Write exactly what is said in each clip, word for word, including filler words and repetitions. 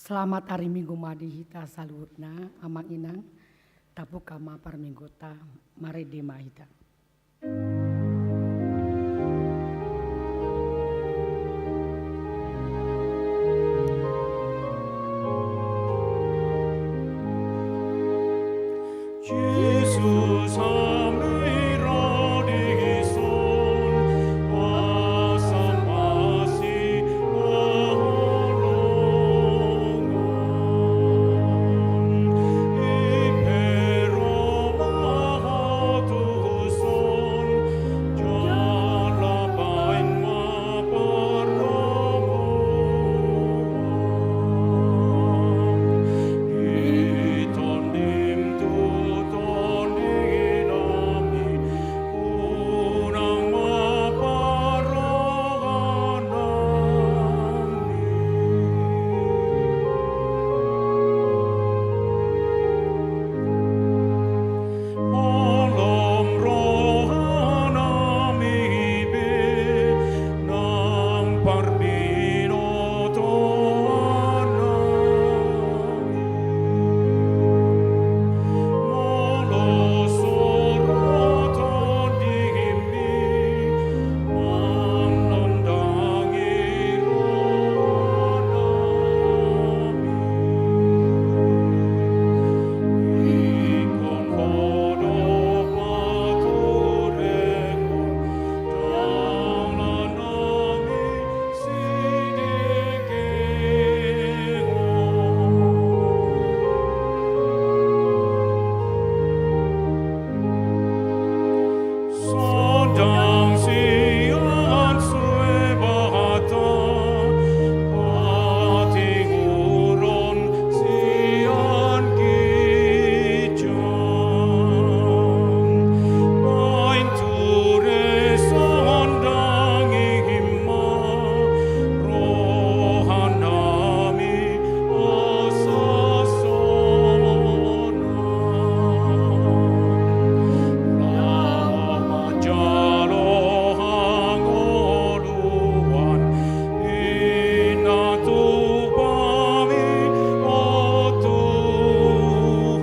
Selamat ari Minggu ma di hita saluhutna, Amang Inang. Tabuka ma parmingguonta, marende ma hita. Jesus, am i radison, asam asi aholongan, i pe ro ma hatuson, jala baen ma parromuan. Di Tondim tu Tondi nami, unang ma parrohanami. Holong rohanami be, nang parbinotoan nami. Molo so ro Tondimi, manondangi roha nami. Ingkon Ho do paturehon dalan nami. Sondang sian sue Debata, hatiuron sian ginjang. Baen ture sondangi ma rohanami asa sonang. Laho manjalo hangoluan, pinatupa mi, o Tuhan.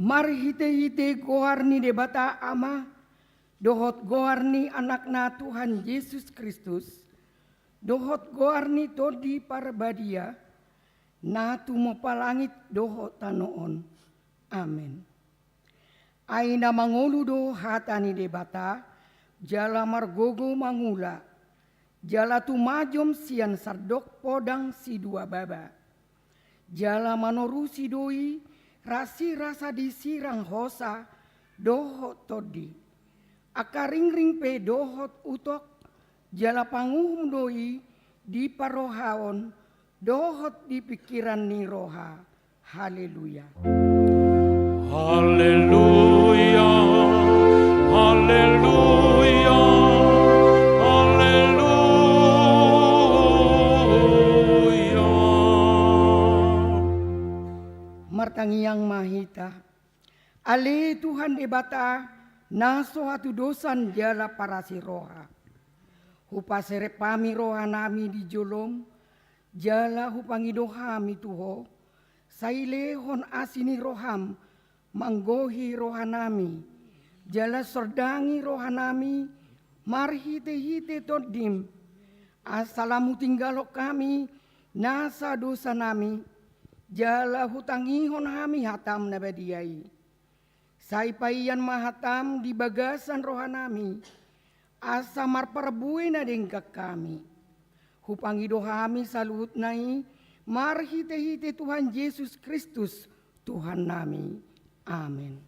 Marhitehite goar ni Debata Ama, dohot goar ni Anakna Tuhan Jesus Kristus, dohot goar ni Tondi Parbadia, na tumompa langit dohot tano on. Amen. Ai na mangolu do hata ni Debata, jala margogo mangula, jala tumajom sian sandok podang siduababa. Jala manorusi do i rasirasa disirang hosa dohot tondi. Angka ringring pe dohot utok, jala panguhum do i di parrohaon dohot di pingkiran ni roha. Haleluya. Haleluya, haleluya, haleluya. Martangiang ma hita. Ale Tuhan Debata, na so hatudosan jala parasi roha. Hupaserep hami rohanami di jolom, jala hupangido hami tu Ho, sai lehon asi ni roham manggohi rohanami, jala sondangi rohanami marhitehite Tondim, asa lam hutinggalhon hami nasa dosanami, jala hutangihon hami hatam na badia i. Sai paian ma hatam di bagasan rohanami, asa marparbue na denggan hami. Hupangido hami saluhutna i marhitehite Tuhan Jesus Kristus, Tuhannami. Amen.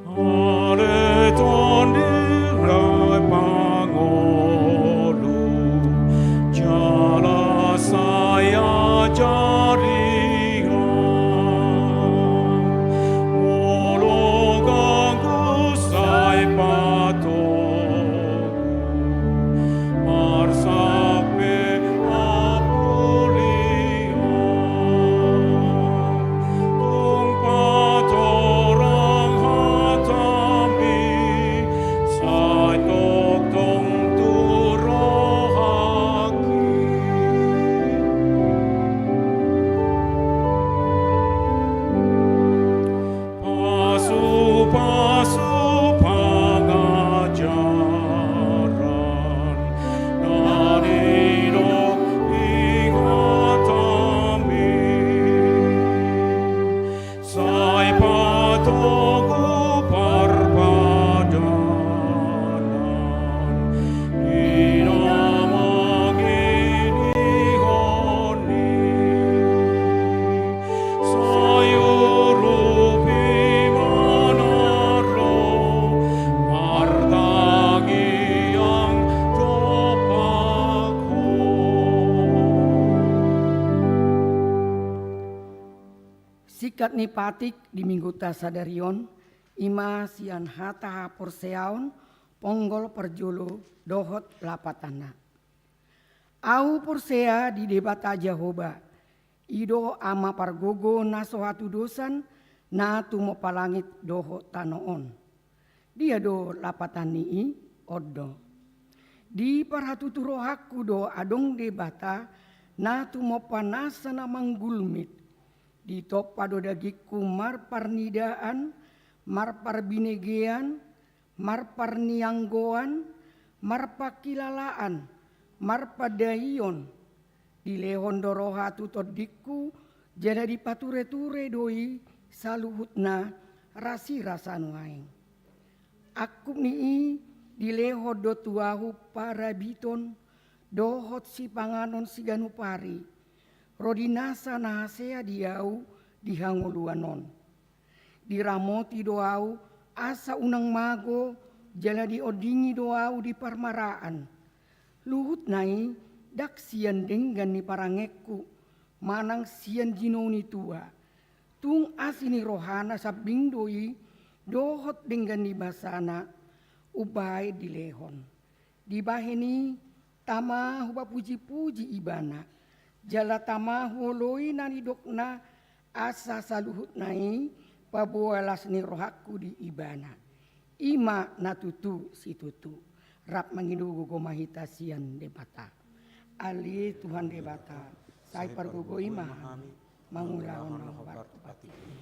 Ale Tondi na pangolu, jala sai ajari au, molo ganggu sai pato. Ayat ni patik di mingguta sadari on, i ma sian Hata Haporseaon, ponggol parjolo dohot lapatanna. Ahu porsea di Debata Jahowa, i do Ama pargogo na so hatudosan, na tumompa langit dohot tano on. Dia do lapatan ni i? On do. Diparhatutu rohangku do adong Debata, na tumompa nasa na manggulmit. Ditompa do dagingku marparnidaan, marparbinegean, marparnianggoan, marpangkilalaan, marpandaion. Dilehon do roha tu tondingku, jala dipatureture do i saluhutna rasirasa nuaeng. Angkup ni i dilehon do tu ahu parabiton, dohot sipanganon siganup ari, ro di nasa na hasea di ahu di hangoluan on. Diramoti do ahu asa unang mago, jala diondingi do ahu di parmaraan. Luhutna i ndang sian denggan ni parangeanku, manang sian jinou ni tua. Tung asi ni rohana sambing do i, dohot denggan ni basana, umbahen dilehon. Dibahen i tama hupapujipuji ibana, jala tama huoloi na nidokna, asa saluhutna i paboa las ni rohangku di ibana. I ma na tutu situtu. Rap mangido gogo ma hita sian Debata. Ale Tuhan Debata, sai pargogoi ma hami, mangulahon na hombar tu patikMi.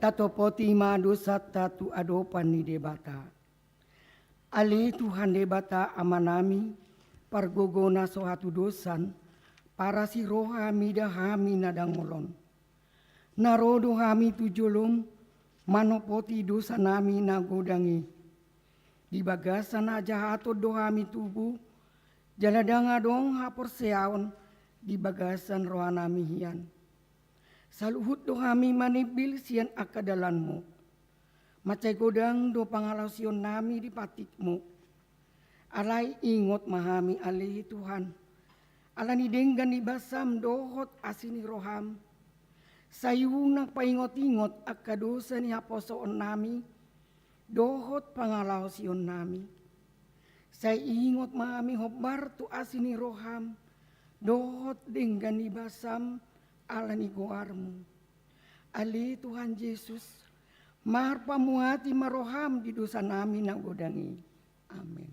Tatopoti ma dosanta tu adopan ni Debata. Ale Tuhan Debata Amanami, pargogo na so hatudosan, parasi roha mida hami na dangol on. Na ro do hami tu jolom manopoti dosanami na godang i. Di bagasan hajahaton do hami tubu, jala ndang adong haporseaon di bagasan rohanami hian. Saluhut do hami manimbil sian angka dalanMu. Mansai godang do pangalaosionnami di patikMu. Alai ingot ma hami ale Tuhan, ala ni denggan ni basaM dohot asi ni rohaM. Sai unang paingotingot angka dosa ni haposoonnami dohot pangalaosionnami. Sai ingot ma hami hombar tu asi ni rohaM dohot denggan ni basaM ala ni goarMu. Ale Tuhan Jesus, marpamuati ma rohaM di dosanami na godang i. Amen.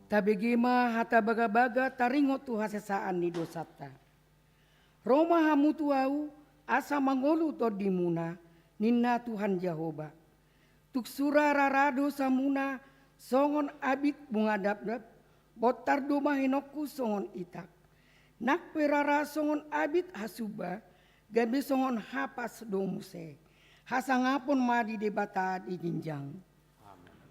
Tabege ma hata bagabaga taringot tu hasesaan ni dosanta. Ro ma hamu tu Ahu, asa mangolu tondimuna, ninna Tuhan Jahowa. Tung sura rara dosamuna songon abit bunga dabdab, bontar do bahenonku songon itak. Nang pe rara songon abit hasumba, gabe songon hapas do muse. Hasangapon ma di Debata di ginjang. Amen.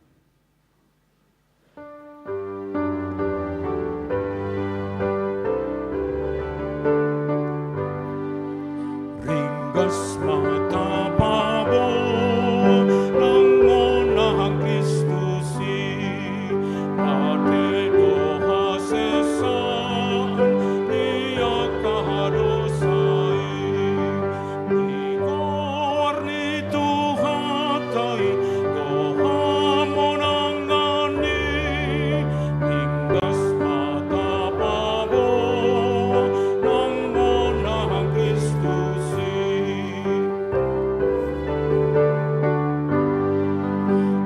Ringgas ma tapaboa nang monang Kristus i, ate do hasesaan ni angka dosa i. Di goar ni Tuhanta i do hamonangan i, ringgas ma tapaboa nang monang Kristus i.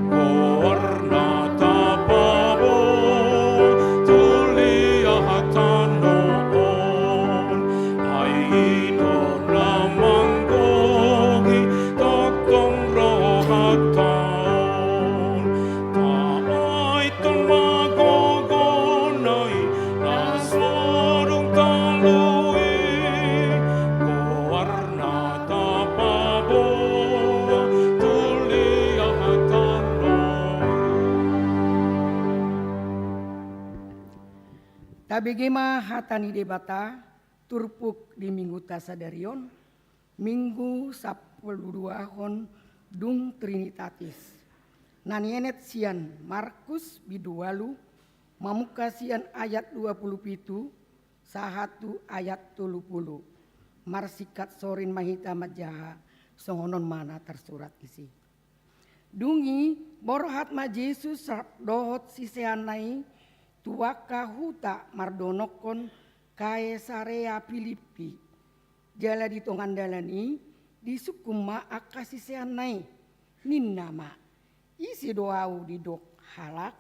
Goar na tapaboa tu liat tano on, ai i do na manggohi tongtong rohanta on. Tabaithon ma gogona i na so dung talu i, goar na tapaboa tu liat tano i. Tabege ma hata ni Debata, turpuk di Mingguta sadari on, Minggu sampulu duahon dung Trinitatis. Na nienet sian Markus bindu ualu, mamungka sian ayat dua pulu pitu, sahat tu ayat tolu pulu. Marsingkat sorin ma hita manjaha, songon on ma na tarsurat disi. Dung i, borhat ma Jesus rap dohot siseanna i tu angka huta mardonokkon Kaesarea Pilippi. Jala di tongan dalan i, disungkun ma angka siseanna i. Ninna ma, "Ise do Ahu didok halak?"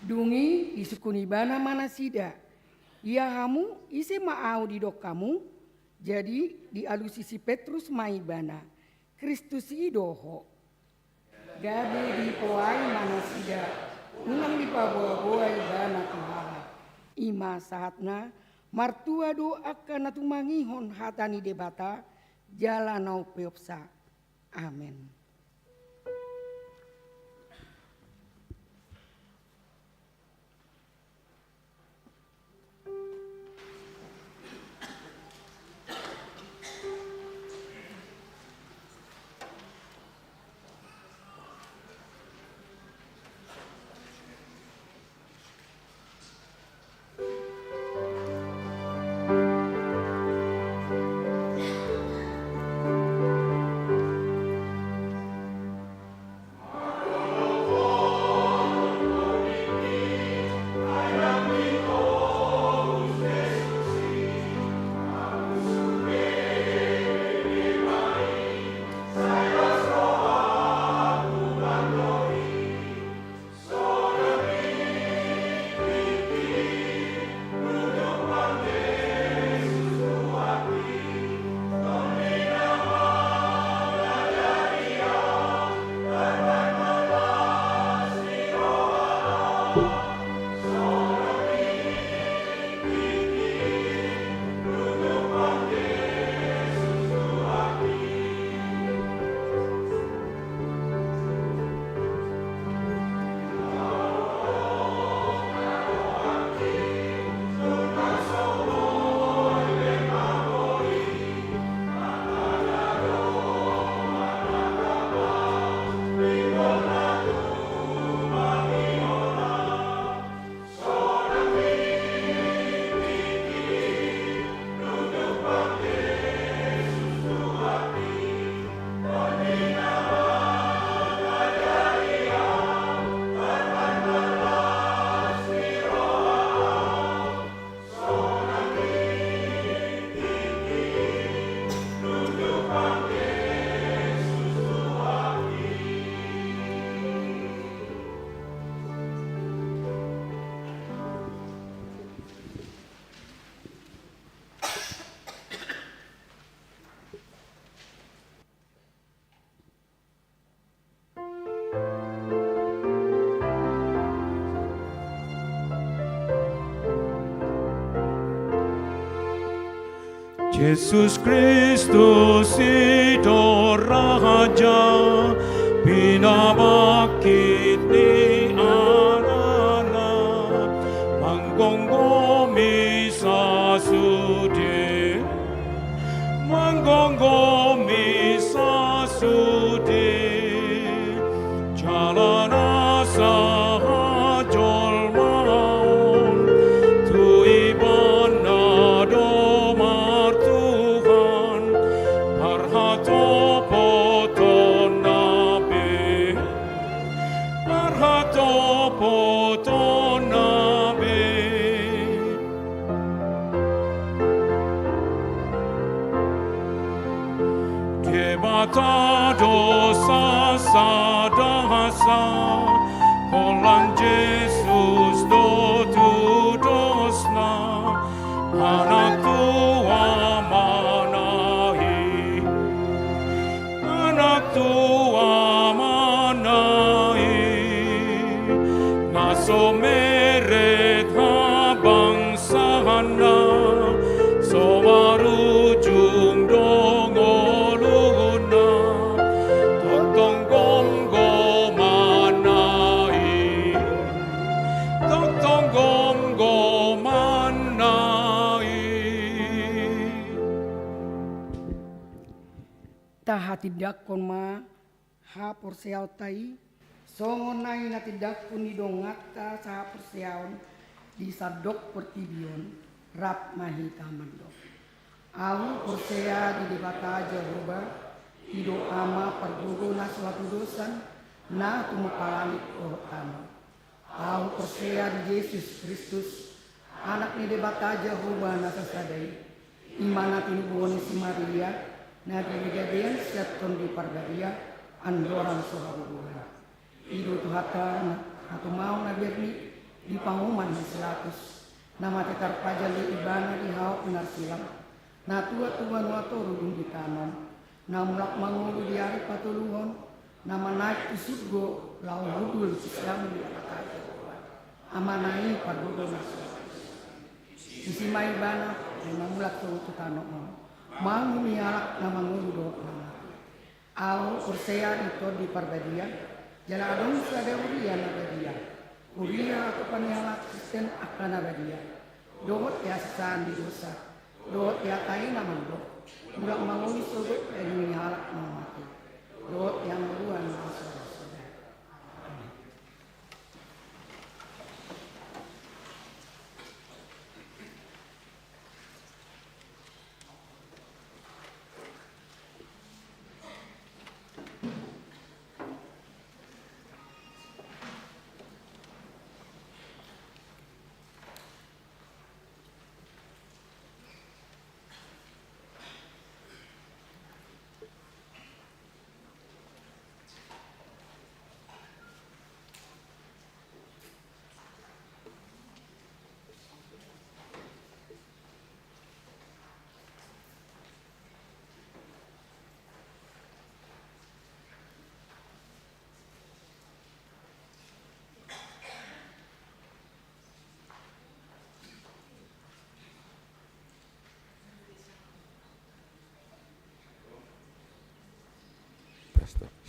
Dung i disungkun ibana ma nasida, "Ia hamu, ise ma Ahu didok hamu?" Jadi dialusi si Petrus ma ibana, "Kristus i do ho." Gabe dipoai ma nasida, unang dipaboaboa ibana tu halak. I ma sahatna, martua do angka na tumangihon hata ni Debata, jala na umpeopsa. Amen. Jesus Kristus i do raja, pinabangkit ni Anakna, manggomgomi sasude, manggomgomi sasude. Jala na sahajolmaon, tu Ibana do martuhan, parhatopotonna be, parhatopotonna be. Debata do sasada hasa, holan Jesus do tudosna, Anak tu Amana i, Anak tu Amana i, na so meret habangsaanna, so marujung do ngoluna, tongtong gomgomanna i, tongtong gomgomanna i. Tahatindangkon ma haporseaonta i, songon na hinatindangkon ni donganta sahaporseaon di sandok portibi on. Rap ma hita mandok. Ahu porsea di Debata Jahowa, i do Ama pargogo na so hatudosan, na tumompa langit dohot tano. Ahu porsea di Jesus Kristus, Anak ni Debata Jahowa na sasada i, i ma na tinubuhon ni si Maria, na gabegabean sian Tondi Parbadia, andorang so hagogoan. I do Tuhanta na, na tumaon na berni di panguhuman ni si Pilatus, na mate tarpajal do Ibana di hau pinarsilang, na tuat tu banua toru dung ditanom, na mulak mangolu di ari patoluhon, na manaek tu surgo laho hundul tu siamun ni Debata Jahowa, Amana i pargogo na so hatudosan. Disi ma Ibana naeng mangulak sogot tu tano on, manguhumi halak na mangolu dohot na mate. Ahu porsea di Tondi Parbadia, jala adong sada huria na badia, huria hatopan ni halak Kristen angka na badia, dohot di hasesaan ni dosa, dohot di hata i na mandok, mulak mangolu sogot daging ni halak na mate, dohot di hangoluan na so ra sogot. Amen.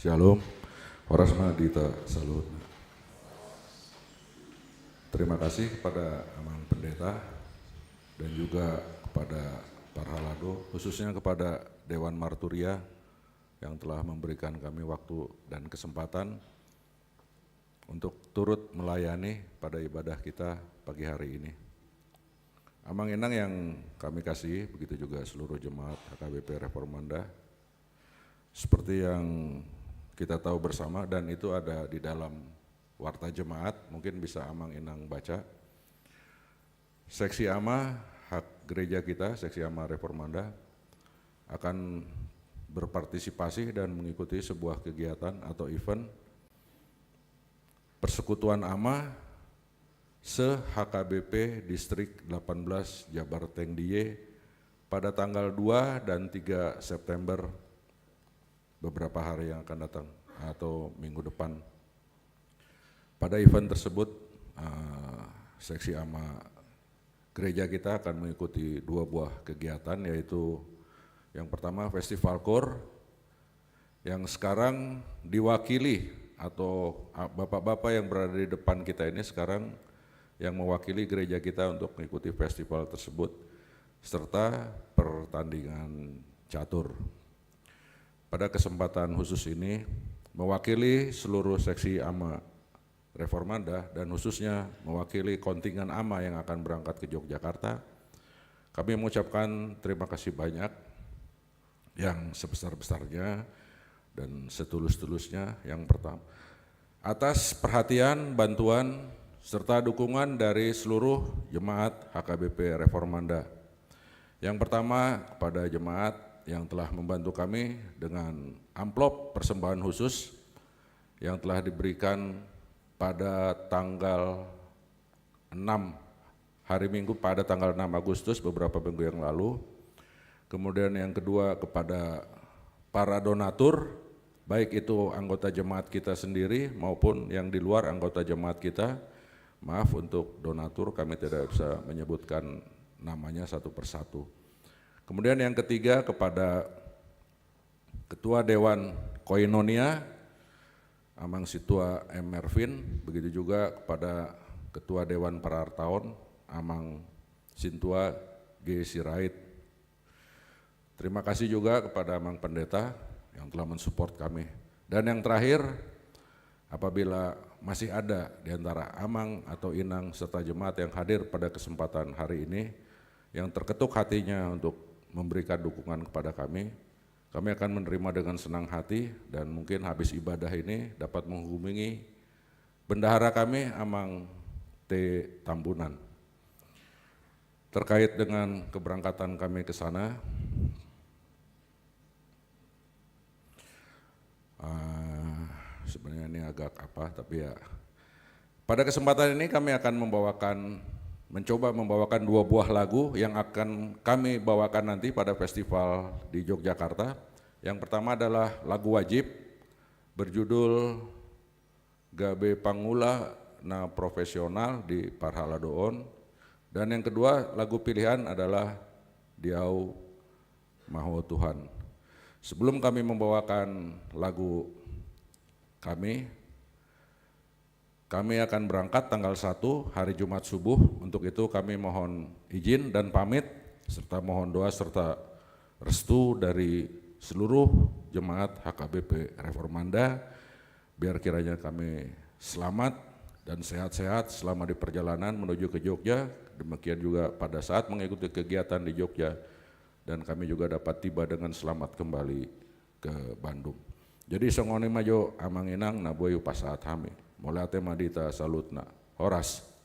Shalom. Horas ma di hita saluhutna. Terima kasih kepada Amang Pendeta dan juga kepada parhalado, khususnya kepada Dewan Marturia yang telah memberikan kami waktu dan kesempatan untuk turut melayani pada ibadah kita pagi hari ini. Amang inang yang kami kasihi, begitu juga seluruh jemaat H K B P Reformanda. Seperti yang kita tahu bersama, dan itu ada di dalam warta jemaat, mungkin bisa amang inang baca. Seksi ama hak gereja kita, seksi ama Reformanda, akan berpartisipasi dan mengikuti sebuah kegiatan atau event Persekutuan Ama se-H K B P Distrik delapan belas Jabar Teng D I Y pada tanggal dua dan tiga September, beberapa hari yang akan datang atau minggu depan. Pada event tersebut, eh, seksi ama gereja kita akan mengikuti dua buah kegiatan, yaitu Yang pertama, Festival Koor yang sekarang diwakili atau, ah, bapak-bapak yang berada di depan kita ini sekarang yang mewakili gereja kita untuk mengikuti festival tersebut, serta pertandingan catur. Pada kesempatan khusus ini, mewakili seluruh seksi ama Reformanda dan khususnya mewakili kontingen ama yang akan berangkat ke Yogyakarta, kami mengucapkan terima kasih banyak yang sebesar-besarnya dan setulus-tulusnya. Yang pertama, atas perhatian, bantuan, serta dukungan dari seluruh jemaat H K B P Reformanda. Yang pertama, kepada jemaat yang telah membantu kami dengan amplop persembahan khusus yang telah diberikan pada tanggal enam, hari Minggu pada tanggal enam Agustus, beberapa minggu yang lalu. Kemudian yang kedua, kepada para donatur, baik itu anggota jemaat kita sendiri maupun yang di luar anggota jemaat kita. Maaf, untuk donatur kami tidak bisa menyebutkan namanya satu persatu. Kemudian yang ketiga, kepada Ketua Dewan Koinonia, Amang Sintua M Mervin, begitu juga kepada Ketua Dewan Parartaon, Amang Sintua G Sirait. Terima kasih juga kepada Amang Pendeta yang telah mensupport kami. Dan yang terakhir, apabila masih ada di antara Amang atau Inang serta jemaat yang hadir pada kesempatan hari ini, yang terketuk hatinya untuk memberikan dukungan kepada kami, kami akan menerima dengan senang hati dan mungkin habis ibadah ini dapat menghubungi bendahara kami, Amang T Tambunan. Terkait dengan keberangkatan kami ke sana, ah, sebenarnya ini agak apa, tapi ya, pada kesempatan ini kami akan membawakan, mencoba membawakan dua buah lagu yang akan kami bawakan nanti pada festival di Yogyakarta. Yang pertama adalah lagu wajib berjudul Gabe Pangula na Profesional di Parhalado on. Dan yang kedua, lagu pilihan adalah Di Au Ma Ho Tuhan. Sebelum kami membawakan lagu kami, kami akan berangkat tanggal satu, hari Jumat subuh. Untuk itu kami mohon izin dan pamit, serta mohon doa serta restu dari seluruh jemaat H K B P Reformanda, biar kiranya kami selamat dan sehat-sehat selama di perjalanan menuju ke Jogja, demikian juga pada saat mengikuti kegiatan di Jogja, dan kami juga dapat tiba dengan selamat kembali ke Bandung. Jadi songon i ma jo, Amang Inang, na boi hupasahat hami. Mauliate ma di hita saluhutna. Horas.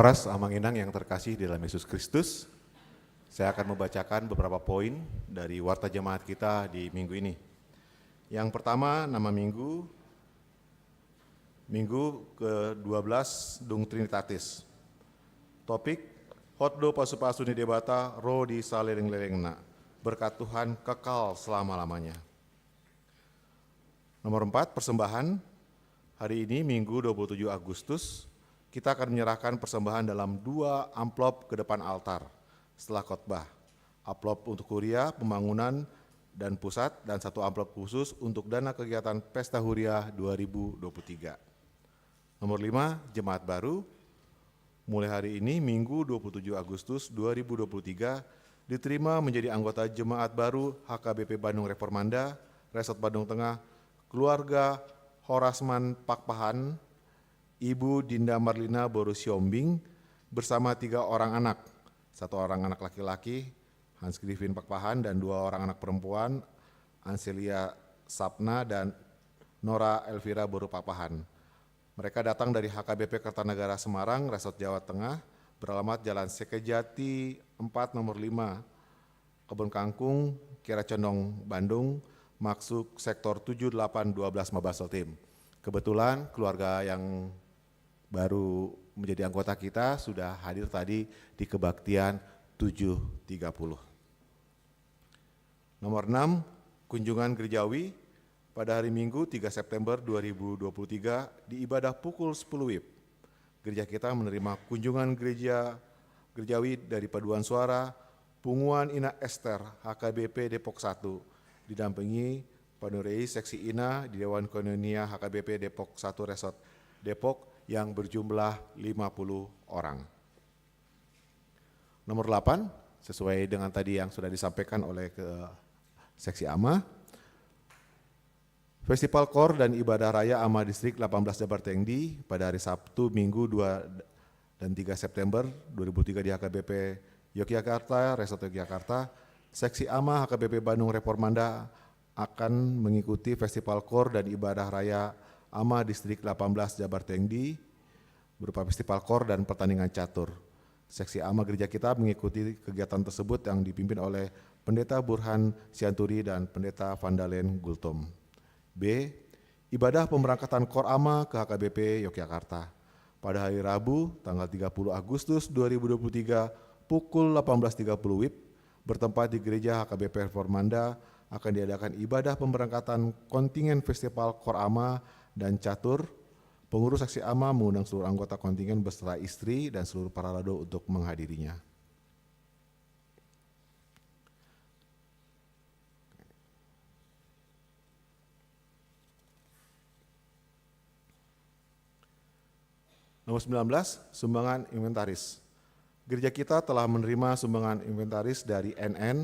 Horas, Amang Inang yang terkasih di dalam Yesus Kristus, saya akan membacakan beberapa poin dari Warta Jemaat kita di minggu ini. Yang pertama, nama minggu, minggu kedua belas dung Trinitatis. Topik: Hot do pasu-pasu ni Debata ro di saleleng-lelengna, berkat Tuhan kekal selama-lamanya. Nomor empat, persembahan. Hari ini, Minggu dua puluh tujuh Agustus, kita akan menyerahkan persembahan dalam dua amplop ke depan altar setelah khotbah. Amplop untuk Huria, pembangunan, dan pusat, dan satu amplop khusus untuk dana kegiatan Pesta Huria dua ribu dua puluh tiga. Nomor lima, jemaat baru. Mulai hari ini, Minggu dua puluh tujuh Agustus dua ribu dua puluh tiga, diterima menjadi anggota jemaat baru H K B P Bandung Reformanda, Resort Bandung Tengah, keluarga Horasman Pakpahan, Ibu Dinda Marlina boru Siombing, bersama tiga orang anak, satu orang anak laki-laki, Hans Griffin Pakpahan, dan dua orang anak perempuan, Ancelia Sapna dan Nora Elvira boru Pakpahan. Mereka datang dari H K B P Kertanegara Semarang, Resort Jawa Tengah, beralamat Jalan Sekejati empat nomor lima, Kebon Kangkung, Kiara Condong, Bandung, masuk sektor tujuh delapan dua belas Mabas Sultim. Kebetulan keluarga yang baru menjadi anggota kita sudah hadir tadi di kebaktian tujuh tiga puluh. Nomor enam, kunjungan gerejawi. Pada hari Minggu tiga September dua ribu dua puluh tiga, di ibadah pukul sepuluh wib, gereja kita menerima kunjungan gereja gerejawi dari paduan suara Punguan Ina Ester H K B P Depok satu, didampingi panuria seksi Ina di Dewan Koinonia H K B P Depok satu Resort Depok yang berjumlah lima puluh orang. Nomor delapan, sesuai dengan tadi yang sudah disampaikan oleh ke seksi ama, Festival Kor dan Ibadah Raya Ama Distrik delapan belas Jabar Tengdi pada hari Sabtu, Minggu dua dan tiga September dua ribu tiga di H K B P Yogyakarta, Resort Yogyakarta. Seksi ama H K B P Bandung Reformanda akan mengikuti Festival Kor dan Ibadah Raya Ama Distrik delapan belas Jabar Tengdi berupa festival kor dan pertandingan catur. Seksi ama gereja kita mengikuti kegiatan tersebut yang dipimpin oleh Pendeta Burhan Sianturi dan Pendeta Vandalen Gultom. B, ibadah pemberangkatan Kor Ama ke H K B P Yogyakarta. Pada hari Rabu, tanggal tiga puluh Agustus dua ribu dua puluh tiga, pukul delapan belas tiga puluh wib, bertempat di Gereja H K B P Reformanda, akan diadakan ibadah pemberangkatan kontingen Festival Kor Ama dan Catur. Pengurus seksi ama mengundang seluruh anggota kontingen beserta istri dan seluruh paralado untuk menghadirinya. Nomor sembilan belas, sumbangan inventaris. Gereja kita telah menerima sumbangan inventaris dari N N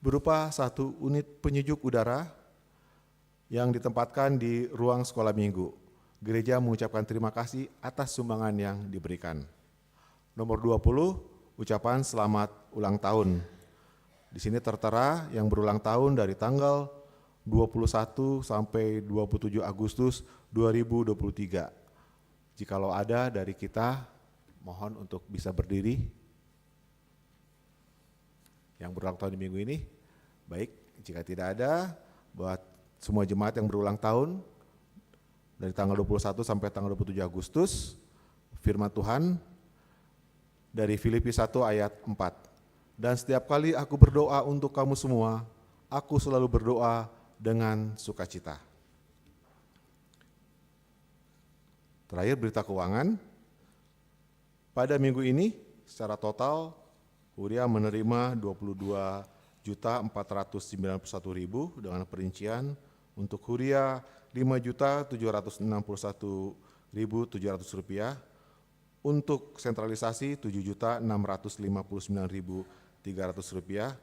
berupa satu unit penyejuk udara yang ditempatkan di ruang sekolah minggu. Gereja mengucapkan terima kasih atas sumbangan yang diberikan. Nomor dua puluh, ucapan selamat ulang tahun. Di sini tertera yang berulang tahun dari tanggal dua puluh satu sampai dua puluh tujuh Agustus dua ribu dua puluh tiga. Jikalau ada dari kita, mohon untuk bisa berdiri. Yang berulang tahun di minggu ini, baik, jika tidak ada, buat semua jemaat yang berulang tahun, dari tanggal dua puluh satu sampai tanggal dua puluh tujuh Agustus, firman Tuhan dari Filipi satu ayat empat. Dan setiap kali aku berdoa untuk kamu semua, aku selalu berdoa dengan sukacita. Terakhir, berita keuangan. Pada minggu ini, secara total, Huria menerima dua puluh dua juta empat ratus sembilan puluh satu ribu, dengan perincian untuk Huria lima juta tujuh ratus enam puluh satu ribu tujuh ratus rupiah, untuk sentralisasi tujuh juta enam ratus lima puluh sembilan ribu tiga ratus rupiah,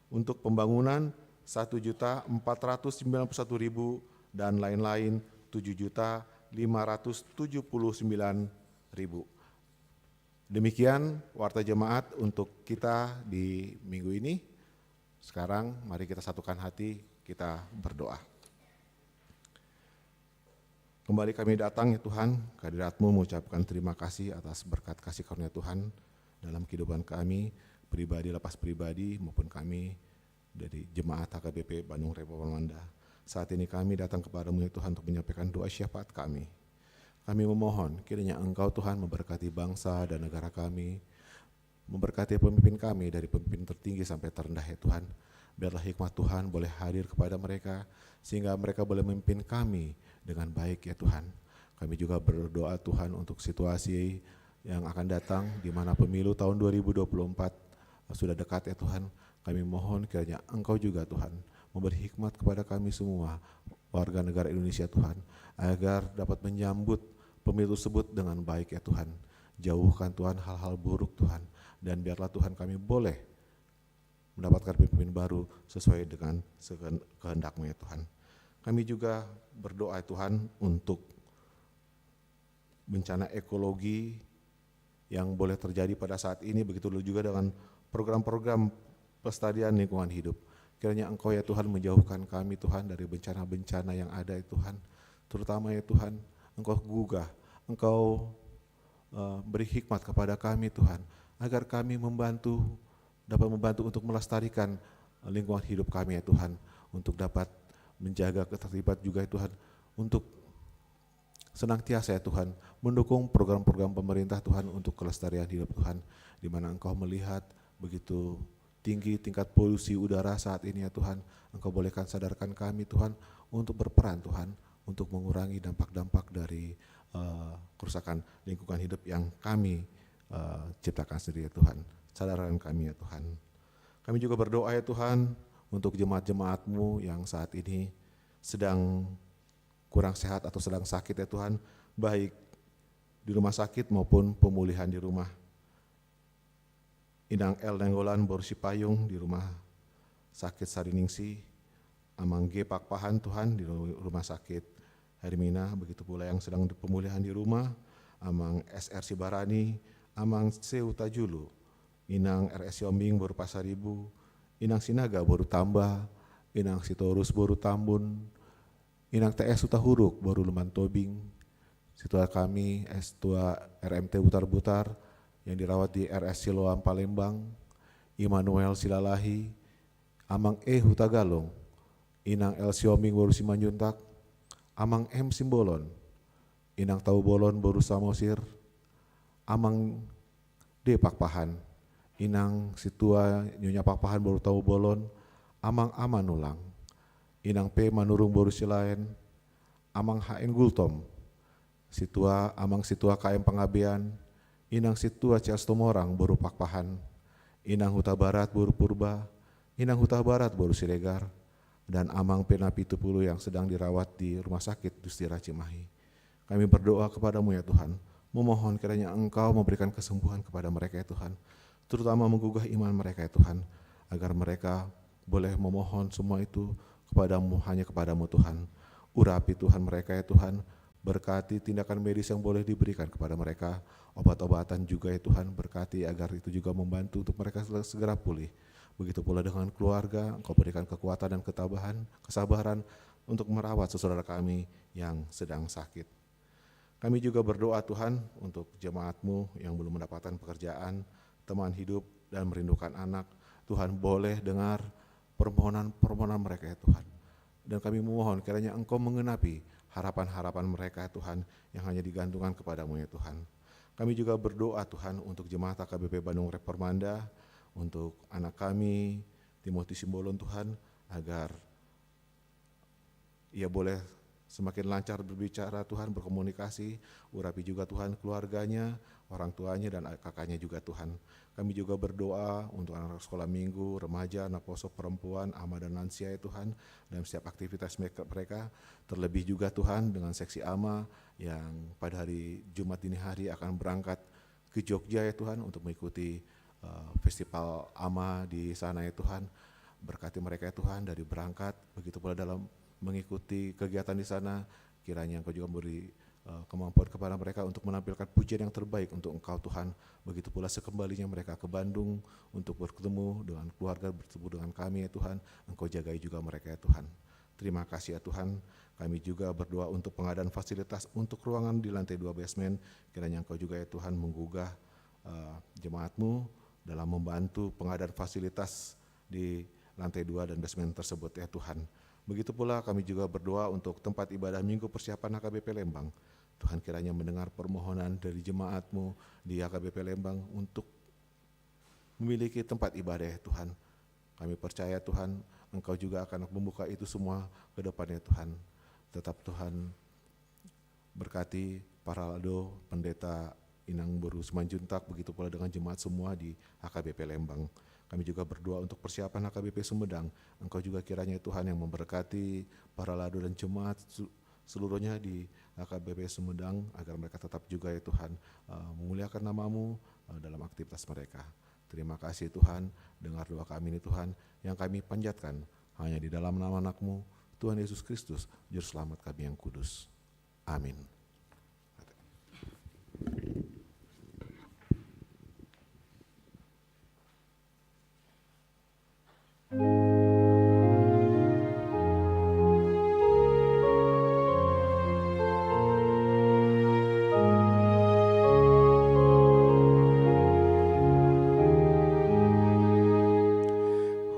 untuk pembangunan satu juta empat ratus sembilan puluh satu ribu, dan lain-lain tujuh juta lima ratus tujuh puluh sembilan ribu. Demikian warta jemaat untuk kita di minggu ini. Sekarang mari kita satukan hati, kita berdoa. Kembali kami datang, ya Tuhan, ke hadirat-Mu, mengucapkan terima kasih atas berkat kasih karunia Tuhan dalam kehidupan kami pribadi, lepas pribadi, maupun kami dari jemaat H K B P Bandung Raya Permanda. Saat ini kami datang kepada-Mu, ya Tuhan, untuk menyampaikan doa syafaat kami. Kami memohon kiranya Engkau, Tuhan, memberkati bangsa dan negara kami, memberkati pemimpin kami dari pemimpin tertinggi sampai terendah, ya Tuhan. Biarlah hikmat Tuhan boleh hadir kepada mereka, sehingga mereka boleh memimpin kami dengan baik, ya Tuhan. Kami juga berdoa, Tuhan, untuk situasi yang akan datang, di mana pemilu tahun dua ribu dua puluh empat sudah dekat, ya Tuhan. Kami mohon kiranya Engkau juga, Tuhan, memberi hikmat kepada kami semua, warga negara Indonesia, Tuhan, agar dapat menyambut pemilu tersebut dengan baik, ya Tuhan. Jauhkan, Tuhan, hal-hal buruk, Tuhan, dan biarlah, Tuhan, kami boleh mendapatkan pemimpin baru sesuai dengan seken-, kehendak-Mu, ya Tuhan. Kami juga berdoa, ya Tuhan, untuk bencana ekologi yang boleh terjadi pada saat ini, begitu juga dengan program-program pelestarian lingkungan hidup. Kiranya Engkau, ya Tuhan, menjauhkan kami, Tuhan, dari bencana-bencana yang ada, ya Tuhan. Terutama, ya Tuhan, Engkau gugah, Engkau, eh, beri hikmat kepada kami, Tuhan, agar kami membantu, dapat membantu untuk melestarikan lingkungan hidup kami, ya Tuhan, untuk dapat menjaga ketertiban juga, ya Tuhan, untuk senantiasa, ya Tuhan, mendukung program-program pemerintah, Tuhan, untuk kelestarian hidup, Tuhan, di mana Engkau melihat begitu tinggi tingkat polusi udara saat ini, ya Tuhan. Engkau bolehkan, sadarkan kami, Tuhan, untuk berperan, Tuhan, untuk mengurangi dampak-dampak dari, eh, kerusakan lingkungan hidup yang kami, eh, ciptakan sendiri, ya Tuhan. Sadarkan kami, ya Tuhan. Kami juga berdoa, ya Tuhan, untuk jemaat-jemaat-Mu yang saat ini sedang kurang sehat atau sedang sakit, ya Tuhan, baik di rumah sakit maupun pemulihan di rumah. Inang L Nainggolan boru Sipayung di rumah sakit Sariningsih, Amang G Pakpahan, Tuhan, di ru-, rumah sakit Hermina, begitu pula yang sedang di pemulihan di rumah, Amang S R Sibarani, Amang C Hutajulu, Inang R S Siombing boru Pasaribu, Inang Sinaga boru Tamba, Inang Sitorus boru Tambun, Inang T S Hutahuruk boru Lumban Tobing, situa kami, eh, situa R M T Butarbutar yang dirawat di R S Siloam Palembang, Immanuel Silalahi, Amang E Hutagalung, Inang L Siombing boru Simanjuntak, Amang M Simbolon, Inang Taubolon boru Samosir, Amang D Pakpahan, Inang Situa Nyonya Pakpahan boru Taubolon, Amang A Manulang, Inang P Manurung boru Silaen, Amang H N Gultom, Situa, Amang Situa K M Pangabean, Inang Situa C Situmorang boru Pakpahan, Inang Hutabarat boru Purba, Inang Hutabarat boru Siregar, dan Amang P Napitupulu yang sedang dirawat di Rumah Sakit Dustira Cimahi. Kami berdoa kepada-Mu, ya Tuhan, memohon kiranya Engkau memberikan kesembuhan kepada mereka, ya Tuhan, terutama menggugah iman mereka, ya Tuhan, agar mereka boleh memohon semua itu kepada-Mu, hanya kepada-Mu, Tuhan. Urapi, Tuhan, mereka, ya Tuhan, berkati tindakan medis yang boleh diberikan kepada mereka, obat-obatan juga, ya Tuhan, berkati agar itu juga membantu untuk mereka segera pulih. Begitu pula dengan keluarga, Engkau berikan kekuatan dan ketabahan, kesabaran untuk merawat saudara kami yang sedang sakit. Kami juga berdoa, Tuhan, untuk jemaat-Mu yang belum mendapatkan pekerjaan, teman hidup, dan merindukan anak. Tuhan, boleh dengar permohonan-permohonan mereka, ya Tuhan. Dan kami memohon kiranya Engkau menggenapi harapan-harapan mereka, ya Tuhan, yang hanya digantungkan kepada-Mu, ya Tuhan. Kami juga berdoa, Tuhan, untuk jemaat H K B P Bandung Raya Permanda, untuk anak kami, Timothy Simbolon, Tuhan, agar ia boleh semakin lancar berbicara, Tuhan, berkomunikasi. Urapi juga, Tuhan, keluarganya, orang tuanya, dan kakaknya juga, Tuhan. Kami juga berdoa untuk anak sekolah minggu, remaja, naposo, perempuan, ama, dan lansia, ya Tuhan, dalam setiap aktivitas mereka, mereka. Terlebih juga, Tuhan, dengan seksi ama yang pada hari Jumat dini hari akan berangkat ke Jogja, ya Tuhan, untuk mengikuti, eh, festival ama di sana, ya Tuhan. Berkati mereka, ya Tuhan, dari berangkat, begitu pula dalam mengikuti kegiatan di sana. Kiranya Engkau juga memberi, eh, kemampuan kepada mereka untuk menampilkan pujian yang terbaik untuk Engkau, Tuhan. Begitu pula sekembalinya mereka ke Bandung untuk bertemu dengan keluarga, bertemu dengan kami, ya Tuhan. Engkau jagai juga mereka, ya Tuhan. Terima kasih ya Tuhan, kami juga berdoa untuk pengadaan fasilitas untuk ruangan di lantai dua basement. Kiranya Engkau juga ya Tuhan menggugah, eh, jemaat-Mu dalam membantu pengadaan fasilitas di lantai dua dan basement tersebut ya Tuhan. Begitu pula kami juga berdoa untuk tempat ibadah Minggu persiapan H K B P Lembang. Tuhan kiranya mendengar permohonan dari jemaat-Mu di H K B P Lembang untuk memiliki tempat ibadah ya Tuhan. Kami percaya Tuhan, Engkau juga akan membuka itu semua ke depannya Tuhan. Tetap Tuhan berkati Paraldo, Pendeta Inang Boru Simanjuntak, begitu pula dengan jemaat semua di H K B P Lembang. Kami juga berdoa untuk persiapan H K B P Sumedang. Engkau juga kiranya Tuhan yang memberkati Paraldo dan jemaat su-, seluruhnya di H K B P Sumedang, agar mereka tetap juga ya Tuhan, eh, memuliakan nama-Mu, eh, dalam aktivitas mereka. Terima kasih Tuhan, dengar doa kami ini Tuhan, yang kami panjatkan hanya di dalam nama Anak-Mu, Tuhan Yesus Kristus, Juru Selamat kami yang kudus. Amin.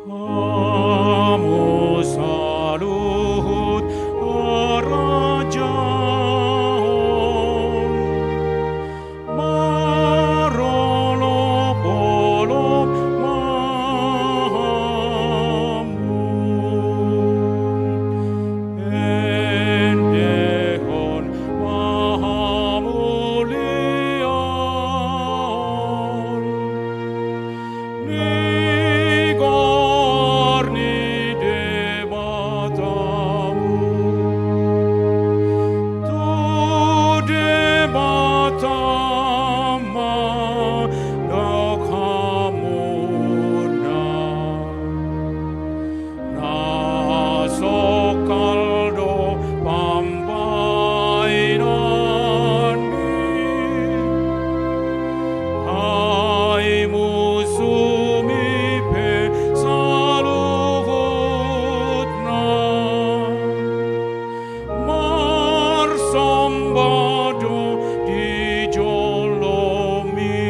Hamu saluhut harajaon, marolopolop ma hamu, endehon ma hamuliaon ni goar ni Debatamu. Tu Debata ma dok hamuna. Na songkal do pambahenanmi, ai musumi pe saluhutna. Marsomba do di jolomi.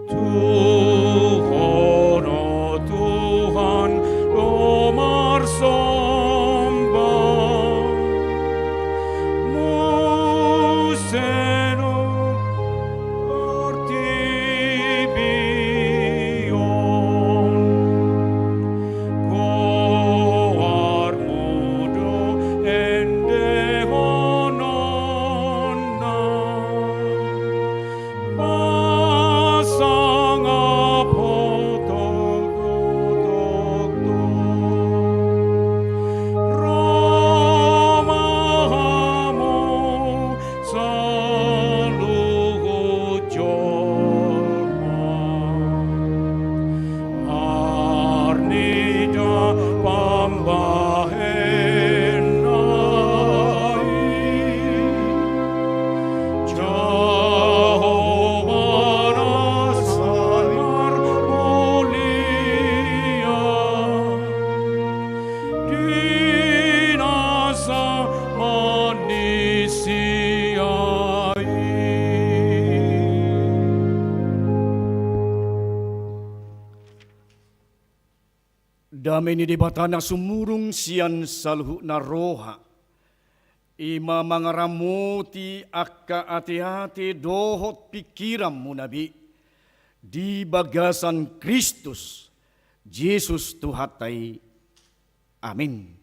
Tu Ho do Tuhan do marsomba, muse do portibi on. Goarmu do endehononna, pasangap Ho tongtong. Ro ma hamu saluhut jolma, marnida pambahenna i. Jahowa na sai marmulia di na samanisia i. Dame ni Debata na sumurung sian saluhutna roha, i ma mangaramoti angka ateate dohot pingkiranmuna be di bagasan Kristus Jesus Tuhanta i. Amin.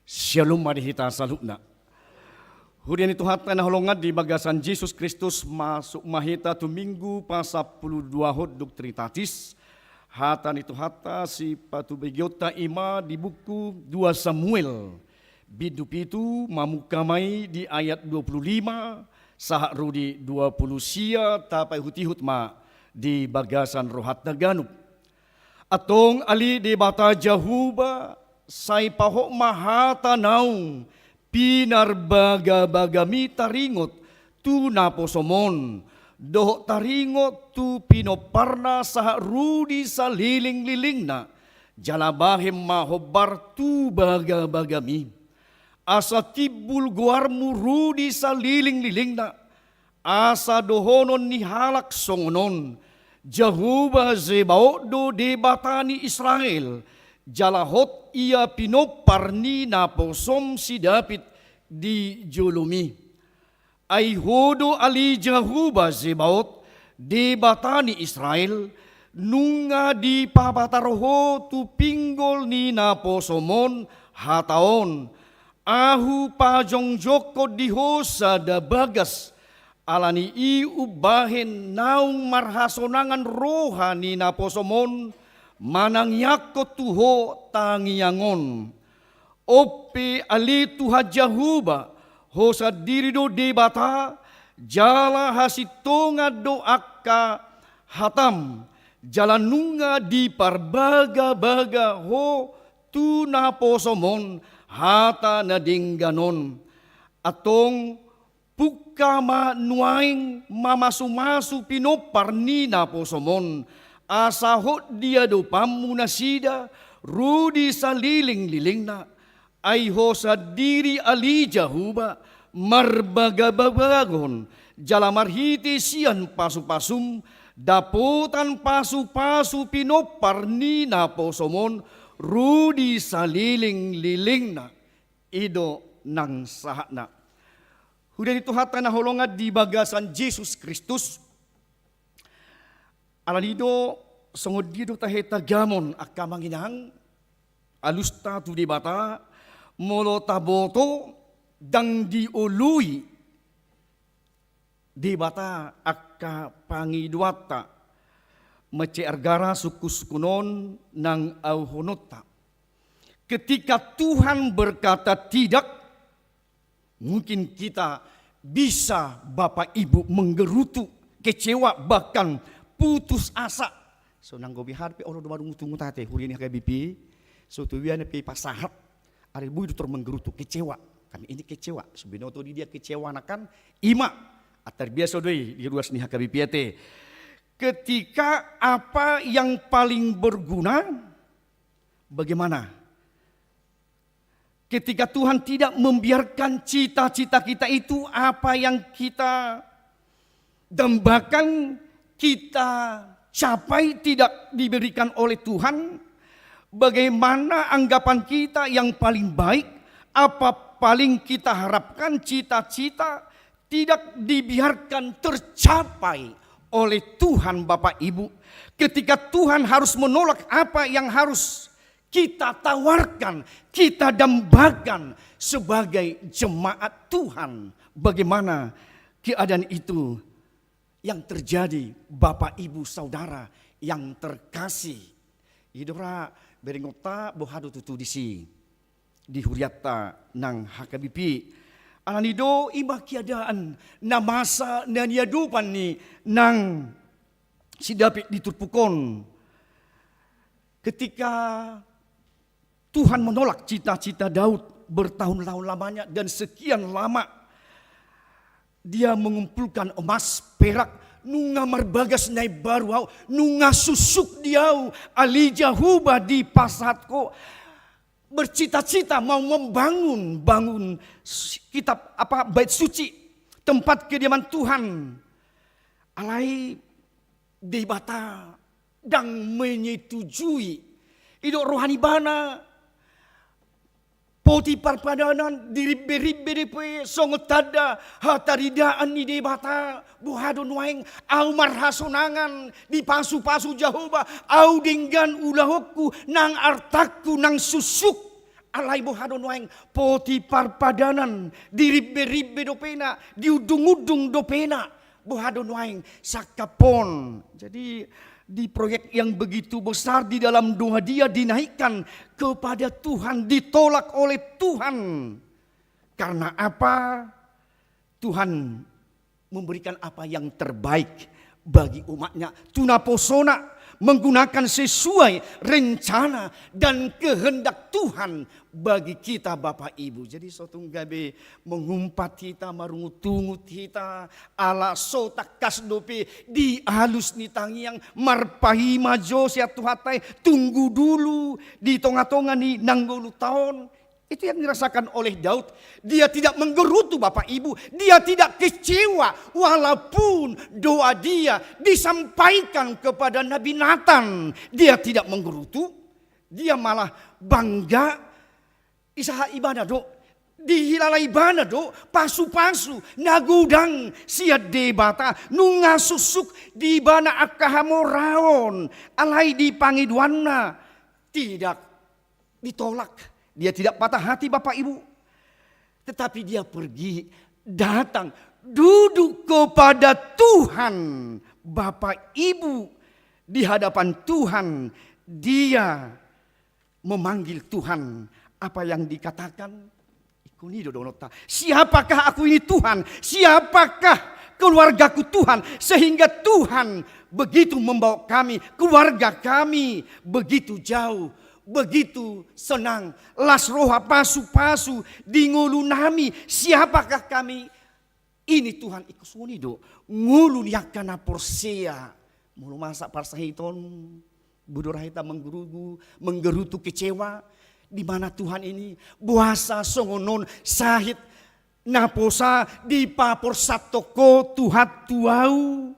Syalom ma di hita saluhutna. Huria ni Tuhanta na hinaholongan di bagasan Jesus Kristus, masuk ma hita tu Minggu pasampuluduahon dung Trinitatis. Hata ni Tuhanta sipatubegeonta i ma di buku dua Samuel bindu pitu, mamungka ma i di ayat dua pulu lima sahat ro di dua pulu sia, tapaihutihut ma di bagasan rohanta ganup. Antong ale Debata Jahowa, sai pahot ma hata naung pinarbagabagami taringot tu naposom on, dohot taringot tu pinomparna sahat ru di salelenglelengna, jala bahen ma hombar tu bagabagami. Asa timbul goarmu ru di salelenglelengna, asa dohonon ni halak songon on: Jahowa Zebaot do Debata ni Israel, jala hot ia pinompar ni naposom si David di jolomi. Ai ho do ale Jahowa Zebaot, Debata ni Israel, nunga dipapatar ho tu pinggol ni naposom on hata on: Ahu pajongjongkon di ho sada bagas, ala ni i umbahen naung marhasonangan roha ni naposom on manangiangkon tu ho tangiang on. On pe ale Tuhan Jahowa, ho sandiri do Debata, jala hasintongan do angka hatam, jala nunga diparbagabaga ho tu naposom on hata na denggan on. Antong, pungka ma nuaeng mamasumasu pinompar ni naposom on, asa hot di adopanmu nasida ru di salelenglelengna. Ai ho sandiri ale Jahowa, marbagabagaon, jala marhite sian pasupasum dapotan pasupasu pinompar ni naposom on ru di salelenglelengna. I do nang sahatna. Huria ni Tuhanta na hinaholongan di bagasan Jesus Kristus, ala ni i do, songon dia do tahe tagamon angka amang inang, alusta tu Debata, molo taboto ndang dioloi Debata angka pangidoanta, mansai argara sungkunsungkun on nang auhononta. Ketika Tuhan berkata tidak, mungkin kita bisa, Bapak Ibu, menggerutu, kecewa, bahkan putus asa. So nang gobi hal pe olo do marungutungut ate, huria ni H K B P, so tu dia na pe pasahat, ari boi do tor menggerutu, kecewa. Kami ini kecewa, so binoto di dia kecewa na kan, ima, atar biasa do i di ruas ni H K B P ate. Ketika apa yang paling berguna, bagaimana? Ketika Tuhan tidak membiarkan cita-cita kita itu, apa yang kita dambakan, kita capai, tidak diberikan oleh Tuhan, bagaimana anggapan kita yang paling baik, apa paling kita harapkan, cita-cita tidak dibiarkan tercapai oleh Tuhan, Bapak Ibu. Ketika Tuhan harus menolak apa yang harus kita tawarkan, kita dambakan sebagai jemaat Tuhan. Bagaimana keadaan itu yang terjadi, Bapak, Ibu, Saudara yang terkasih? I do ra berengonta, boha do tutu disi di hurianta nang H K B P. Ala ni i do, ima keadaan na masa na niadopan ni nang si Daud di turpuk on. Ketika Tuhan menolak cita-cita Daud bertahun-tahun lamanya dan sekian lama dia mengumpulkan emas, perak, nunga marbagas na imbaru ahu, nunga susuk di ahu, ale Jahowa dipasahat ho, bercita-cita mau membangun, bangun s-, kitab apa, bait suci, tempat kediaman Tuhan. Alai Debata ndang menyetujui. I do roha ni ibana, poti parpadanan, dirimberimbe dope songon tanda hataridaan ni Debata. Boha do nuaeng, ahu marhasonangan dipasupasu Jahowa, ahu denggan ulahonku, nang artangku, nang susuk. Alai boha do nuaeng, poti parpadanan, dirimberimbe dopena, diundungundung dopena. Boha do nuaeng, sangkap on. Jadi, di proyek yang begitu besar di dalam doa dia dinaikkan kepada Tuhan, ditolak oleh Tuhan. Karena apa? Tuhan memberikan apa yang terbaik bagi umatnya, tu naposona, menggunakan sesuai rencana dan kehendak Tuhan bagi kita, Bapak Ibu. Jadi so tung gabe mengumpat hita, marungutungut hita, ala so tangkas dope di alus ni tangiang, marpaima jo sian Tuhanta i, tunggu dulu di tonga-tonga ni na ngolunta on. Itu yang dirasakan oleh Daud. Dia tidak menggerutu, Bapak Ibu. Dia tidak kecewa, walaupun doa dia disampaikan kepada Nabi Nathan. Dia tidak menggerutu. Dia malah bangga. Disahat ibana do, dihilala ibana do pasu-pasu na godang sian Debata, nunga suksuk di ibana angka hamoraon, alai di pangidoanna tidak ditolak. Dia tidak patah hati, Bapak Ibu. Tetapi dia pergi, datang, duduk kepada Tuhan, Bapak Ibu, di hadapan Tuhan. Dia memanggil Tuhan, apa yang dikatakan, ingkon i do dohononta. Siapakah aku ini, Tuhan? Siapakah keluargaku, Tuhan? Sehingga Tuhan begitu membawa kami, keluarga kami begitu jauh, begitu senang, las roha, pasu-pasu di ngolunami. Siapakah kami ini, Tuhan? Ingkon songon i do ngolu ni angka na porsea. Molo masa parsahiton, bodo ra hita menggerutu, menggerutu, kecewa, di mana Tuhan ini, boasa songon on sahit naposa dipaporsanhon Ho, Tuhan, tu ahu?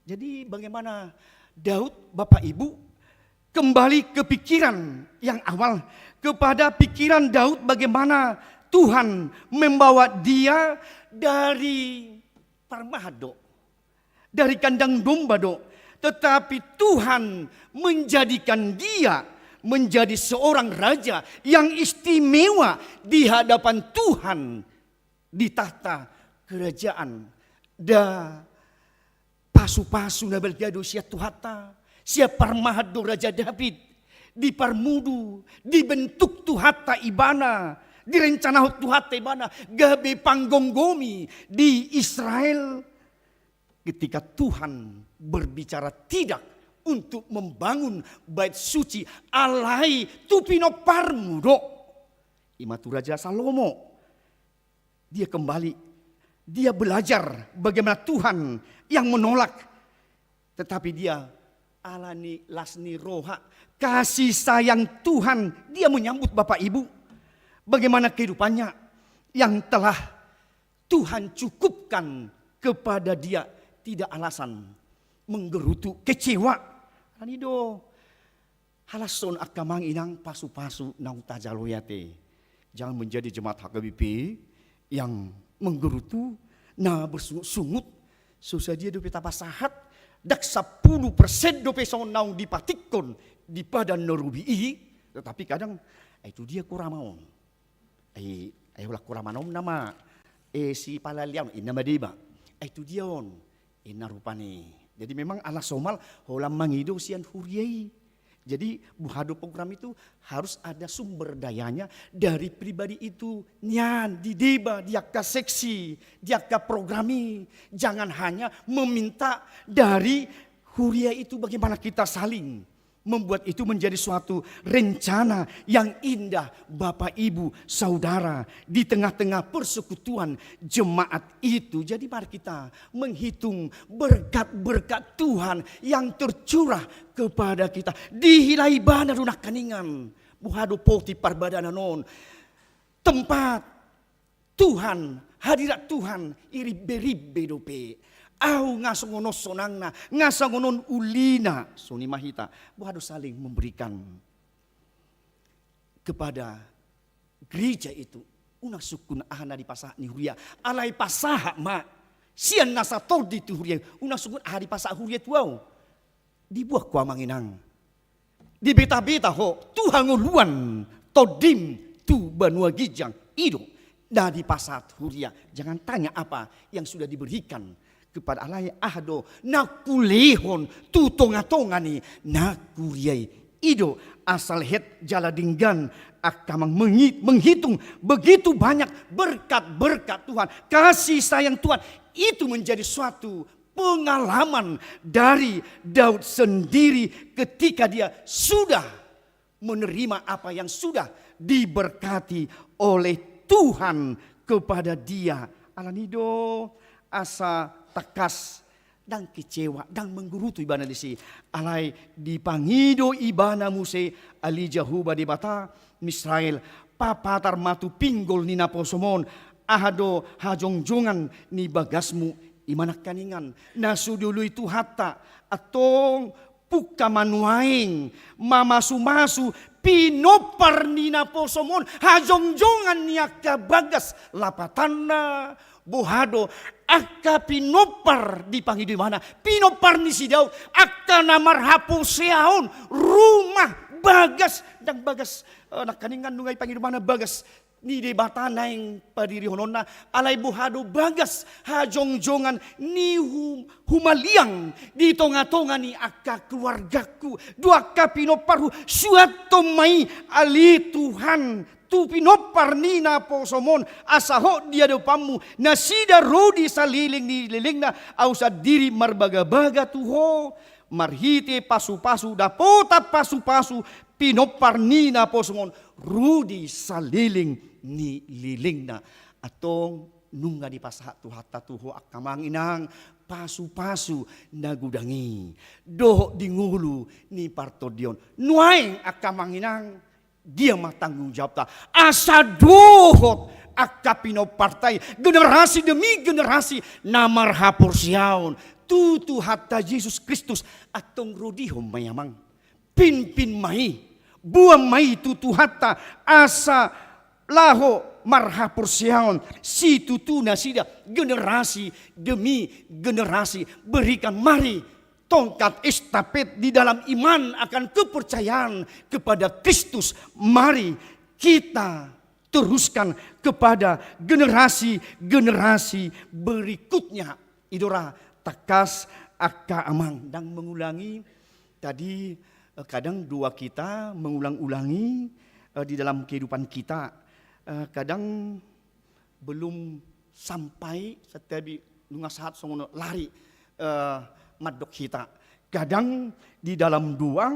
Jadi bagaimana Daud, Bapak Ibu, kembali ke pikiran yang awal, kepada pikiran Daud, bagaimana Tuhan membawa dia dari parmahan do, dari kandang domba do, tetapi Tuhan menjadikan dia menjadi seorang raja yang istimewa di hadapan Tuhan di tahta kerajaan. Nda pasu-pasu na balga do sian Tuhanta, sian parmahan do Raja Daud diparmudu, dibentuk Tuhanta ibana, direncanahon Tuhanta ibana gabe panggomgomi di Israel. Ketika Tuhan berbicara tidak untuk membangun bait suci, alai tu pinomparmu do, i ma tu Raja Salomo. Dia kembali, dia belajar bagaimana Tuhan yang menolak. Tetapi dia, ala ni las ni roha, kasih sayang Tuhan, dia menyambut, Bapak Ibu, bagaimana kehidupannya yang telah Tuhan cukupkan kepada dia. Tidak alasan menggerutu, kecewa. Kan i do. Halashon angka amang inang, pasu-pasu naung tajalo i ate. Jangan menjadi jemaat H K B P yang menggerutu, na bersungut-sungut. So sadia dope tapasahat, ndang sampulu persen dope songon naung dipatikkon di Padan na Robi i. Tetapi kadang, "Ai tu dia ho rama on?" Ai, ai holan ho rama on nama, eh, si Palalian, inna ma deba. Ai tu dia on? Inna rupani. Jadi memang ala somal holan mangido sian huria i. Jadi boha do program itu harus ada sumber dayanya dari pribadi itu. Nian di deba, di angka seksi, di angka program i. Jangan hanya meminta dari huria itu, bagaimana kita saling membuat itu menjadi suatu rencana yang indah, Bapak, Ibu, Saudara, di tengah-tengah persekutuan jemaat itu. Jadi mari kita menghitung berkat-berkat Tuhan yang tercurah kepada kita. Dihilala ibana do nangkaningan. Boha do poti parbadanan on? Tempat Tuhan, hadirat Tuhan i ribbe-ribbe dope. Ahu nga songon on sonangna, nga songon on ulina. Songon i ma hita, boha do saling memberikan kepada gereja itu. Unang sungkun aha na dipasahat ni huria, alai pasahat ma sian nasa tondi tu huria i. Unang sungkun aha dipasahat huria tu ahu. Dibuat ho, amang inang, dibeta-beta ho tu hangoluan tondim tu banua ginjang. I do na dipasahat huria. Jangan tanya apa yang sudah diberikan kepada, alai aha do na hulehon tu tonga-tonga ni na huria i. I do asa lehet jala denggan angka amang mengi-, menghitung begitu banyak berkat-berkat Tuhan, kasih sayang Tuhan. Itu menjadi suatu pengalaman dari Daud sendiri ketika dia sudah menerima apa yang sudah diberkati oleh Tuhan kepada dia. Alani do asa tangkas, ndang kecewa, ndang menggerutu ibana disi. Alai dipangido ibana muse, ale Jahowa Debata ni Israel, papatar ma tu pinggol ni naposom on, aha do hajongjongan ni bagasmu, i ma nangkaningan na so dioloi Tuhanta. Antong pungka ma nuaeng mamasumasu pinompar ni naposom on, hajongjongan ni angka bagas. Lapatanna, boha do, angka pinompar dipangido ibana, pinompar ni si Daud, angka na marhaporseaon, rumah, bagas, ndang bagas, eh, nangkaningan nunga dipangido ibana bagas ni Debata naeng padirihononna, alai boha do, bagas hajongjongan ni hum-, humaliang di tongatonga ni angka keluargaku dohot angka pinomparhu. Suanhon ma i, ale Tuhan, tu pinompar ni naposom on, asa hot di adopanmu nasida ro di saleleng ni lelengna. Ahu sandiri marbagabaga tu ho marhite pasupasu, dapotan pasupasu pinompar ni naposom on ro di saleleng ni lelengna. Antong nunga dipasahat Tuhanta tu ho, angka amang inang, pasupasu na godang i dohot di ngolu ni partondion. Nuaeng, angka amang inang, dia ma tanggung jawabta asa dohot angka pinomparta i, generasi demi generasi, na marhaporseaon tu Tuhanta Jesus Kristus. Antong rodihon ma i, amang. Pinpin ma i, boan ma i tu Tuhanta asa laho marhaporseaon situtu nasida, generasi demi generasi. Berikan, mari, tongkat estafet di dalam iman akan kepercayaan kepada Kristus. Mari kita teruskan kepada generasi-generasi berikutnya. I do ra tangkas, angka amang, ndang mengulangi tadi, eh, kadang doa kita mengulang-ulangi, eh, di dalam kehidupan kita. Eh, kadang belum sampai, satabi nunga sahat songon lari, eh, mandok hita. Kadang di dalam doa,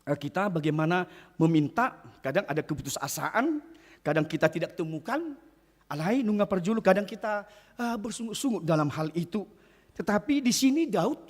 eh, kita bagaimana meminta, kadang ada keputusasaan, kadang kita tidak temukan, alai nunga parjolo kadang kita, eh, bersungut-sungut dalam hal itu. Tetapi di sini Daud,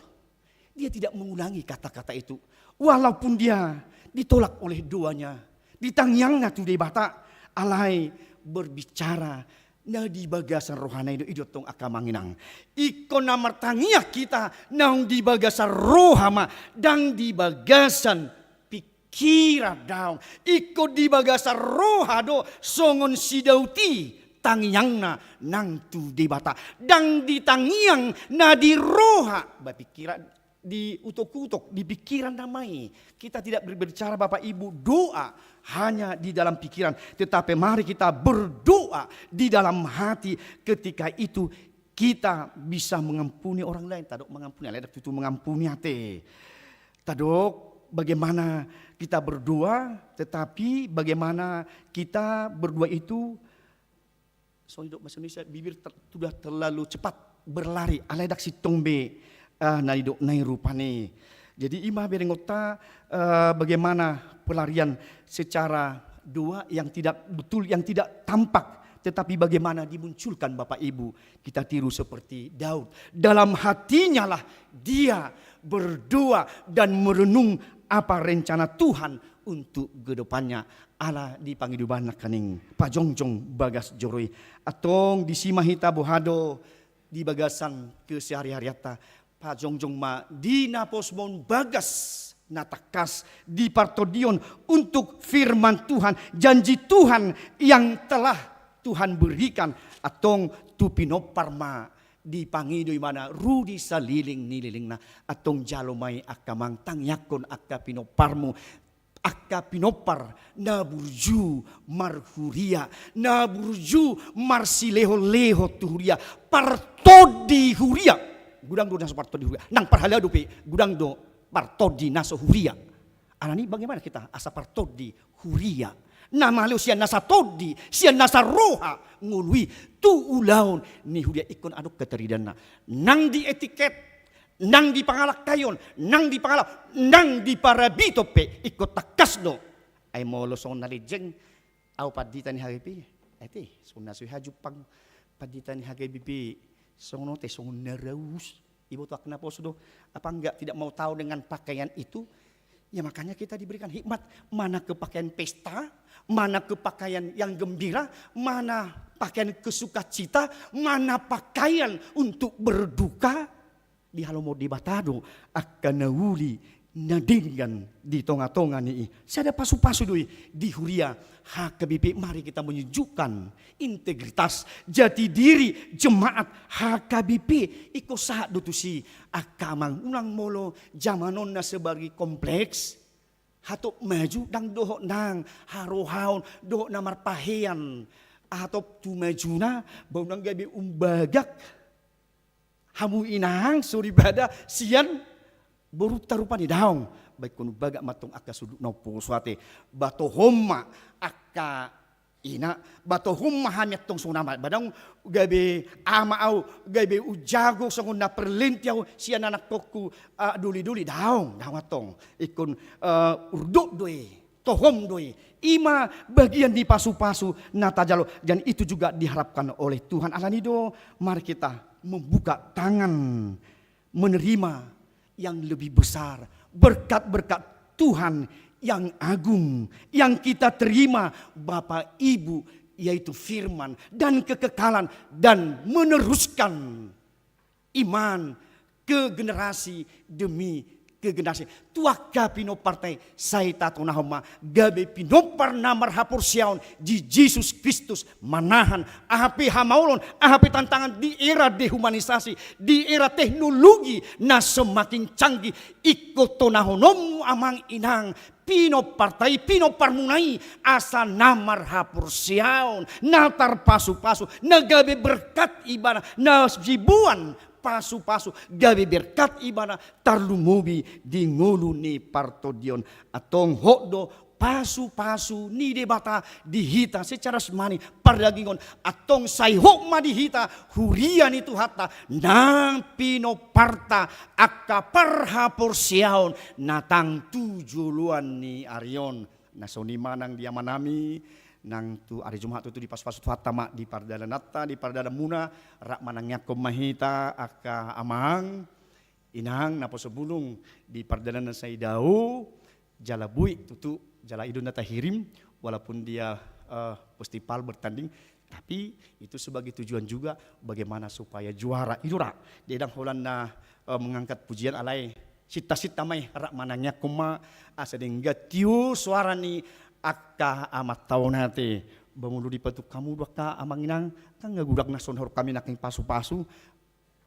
dia tidak mengulangi kata-kata itu. Walaupun dia ditolak oleh doanya, di tangiangna tu Debata, alai berbicara na di bagasan rohana i do, i do tong, angka amang inang. Ingkon na martangiang hita naung di bagasan roha ma, ndang di bagasan pikiran daong. Ingkon di bagasan roha do, songon si Daud i, tangiangna nang tu Debata. Ndang di tangiang na di roha, ba pikiran, di utok-utok, di pikiran nama i. Kita tidak berbicara, Bapak Ibu, doa hanya di dalam pikiran, tetapi mari kita berdoa di dalam hati. Ketika itu kita bisa mengampuni orang lain. Tadok mengampuni, alai ndang tutu mengampuni ate. Tadok bagaimana kita berdoa, tetapi bagaimana kita berdoa itu, songon didok bahasa Indonesia, bibir ter-, sudah terlalu cepat berlari, alai ndang sintong be, eh, na nidokna i rupani. Jadi i ma berengonta, eh, bagaimana pelarian secara doa yang tidak betul, yang tidak tampak, tetapi bagaimana dimunculkan, Bapak Ibu. Kita tiru seperti Daud. Dalam hatinya lah dia berdoa dan merenung apa rencana Tuhan untuk ke depannya. Ala dipangido ibana nangkaning pajongjong bagas joro i. Antong disi ma hita, boha do, di bagasan kesehari-harianta, pajongjong ma di naposom on bagas na tangkas di partondion untuk firman Tuhan, janji Tuhan yang telah Tuhan berikan. Antong tu pinompar ma dipangido ibana ro di saleleng ni lelengna. Antong jalo ma i, angka amang, tangiangkon angka pinomparmu, angka pinompar na burju marhuria, na burju marsilehon-lehon tu huria, partondi huria. Godang do na so partondi huria, nang parhalado pe godang do partondi na so huria. Alani bagaimana kita asa partondi huria? Na malo sian nasa tondi, sian nasa roha ngolu i tu ulaon ni huria. Ingkon adong hataridanna nang di etiket, nang di pangalangkaion, nang di pangala, nang di parabiton pe ingkon tangkas do. Ai molo songon na lejeng, au pandita ni H K B P. Ai te, songon na so i hajumpang pandita ni H K B P, songon on te, songon na raus. Iboto angka naposo do, apa enggak tidak mau tahu dengan pakaian itu? Ya, makanya kita diberikan hikmat, mana ke pakaian pesta, mana ke pakaian yang gembira, mana pakaian ke sukacita, mana pakaian untuk berduka. Dihalomohon Debata do angka na uli na denggan di tonga-tonga ni i. Sada pasu-pasu do i di huria H K B P. Mari kita menunjukkan integritas, jati diri jemaat H K B P. Ingkon sahat do tusi angka amang. Unang molo jaman on na sebagai kompleks, hatop maju, ndang dohot nang harohaon dohot na marpahean hatop tu majuna, ba unang gabe umbagak hamu inang soripada sian borunta rupani, daong. Ba ingkon umbagak ma antong angka sundut na umposo ate. Ba tohom ma angka ina, ba tohom ma hami antong songon ama, ba daong gabe ama au, gabe ujago songon na parlenti au sian anakkonku, ah, doli-doli, daong, daong antong. Ingkon, eh, urdot do i, tohom do i. I ma bagian ni pasu-pasu na tajalo, dan itu juga diharapkan oleh Tuhan. Alani do, mari kita membuka tangan menerima yang lebih besar, berkat-berkat Tuhan yang agung yang kita terima, Bapa, Ibu, yaitu firman dan kekekalan dan meneruskan iman ke generasi demi ke generasi. Tu angka pinomparta i sai tatonahon ma gabe pinompar na marhaporseaon di Jesus Kristus, manahan aha pe hamaolon, aha pe tantangan di era dehumanisasi, di era teknologi na semakin canggih. Ingkon tonahononmu amang inang pinomparta i, pinomparmuna i, asa na marhaporseaon, na tarpasu-pasu, na gabe berkat ibana, na siboan pasu-pasu, gabe berkat ibana, tarlumobi di ngolu ni partondion. Antong hot do pasu-pasu ni Debata di hita secara jasmani, pardagingon, antong sai hot ma di hita huria ni Tuhanta nang pinomparta angka parhaporseaon na tang tu joloan ni ari on. Na songon i ma nang di amanami, nang tu ari Jumat tutu dipasu-pasu Tuhanta ma di pardalananta, di pardalanmuna, rap manangiangkon ma hita angka amang, inang, naposobulung di pardalanan sai dao, jala boi tutu, jala i do na tahirim, walaupun dia, eh, festival bertanding, tapi itu sebagai tujuan juga bagaimana supaya juara. I do ra, dia ndang holan na, eh, mengangkat pujian, alai sinta-sinta ma i, rap manangiangkon ma, asa denggan tio soara ni angka amanta on ate. Ba molo dipatuk hamu do angka amang inang, kan nga godang na songon hami nangkin pasu-pasu.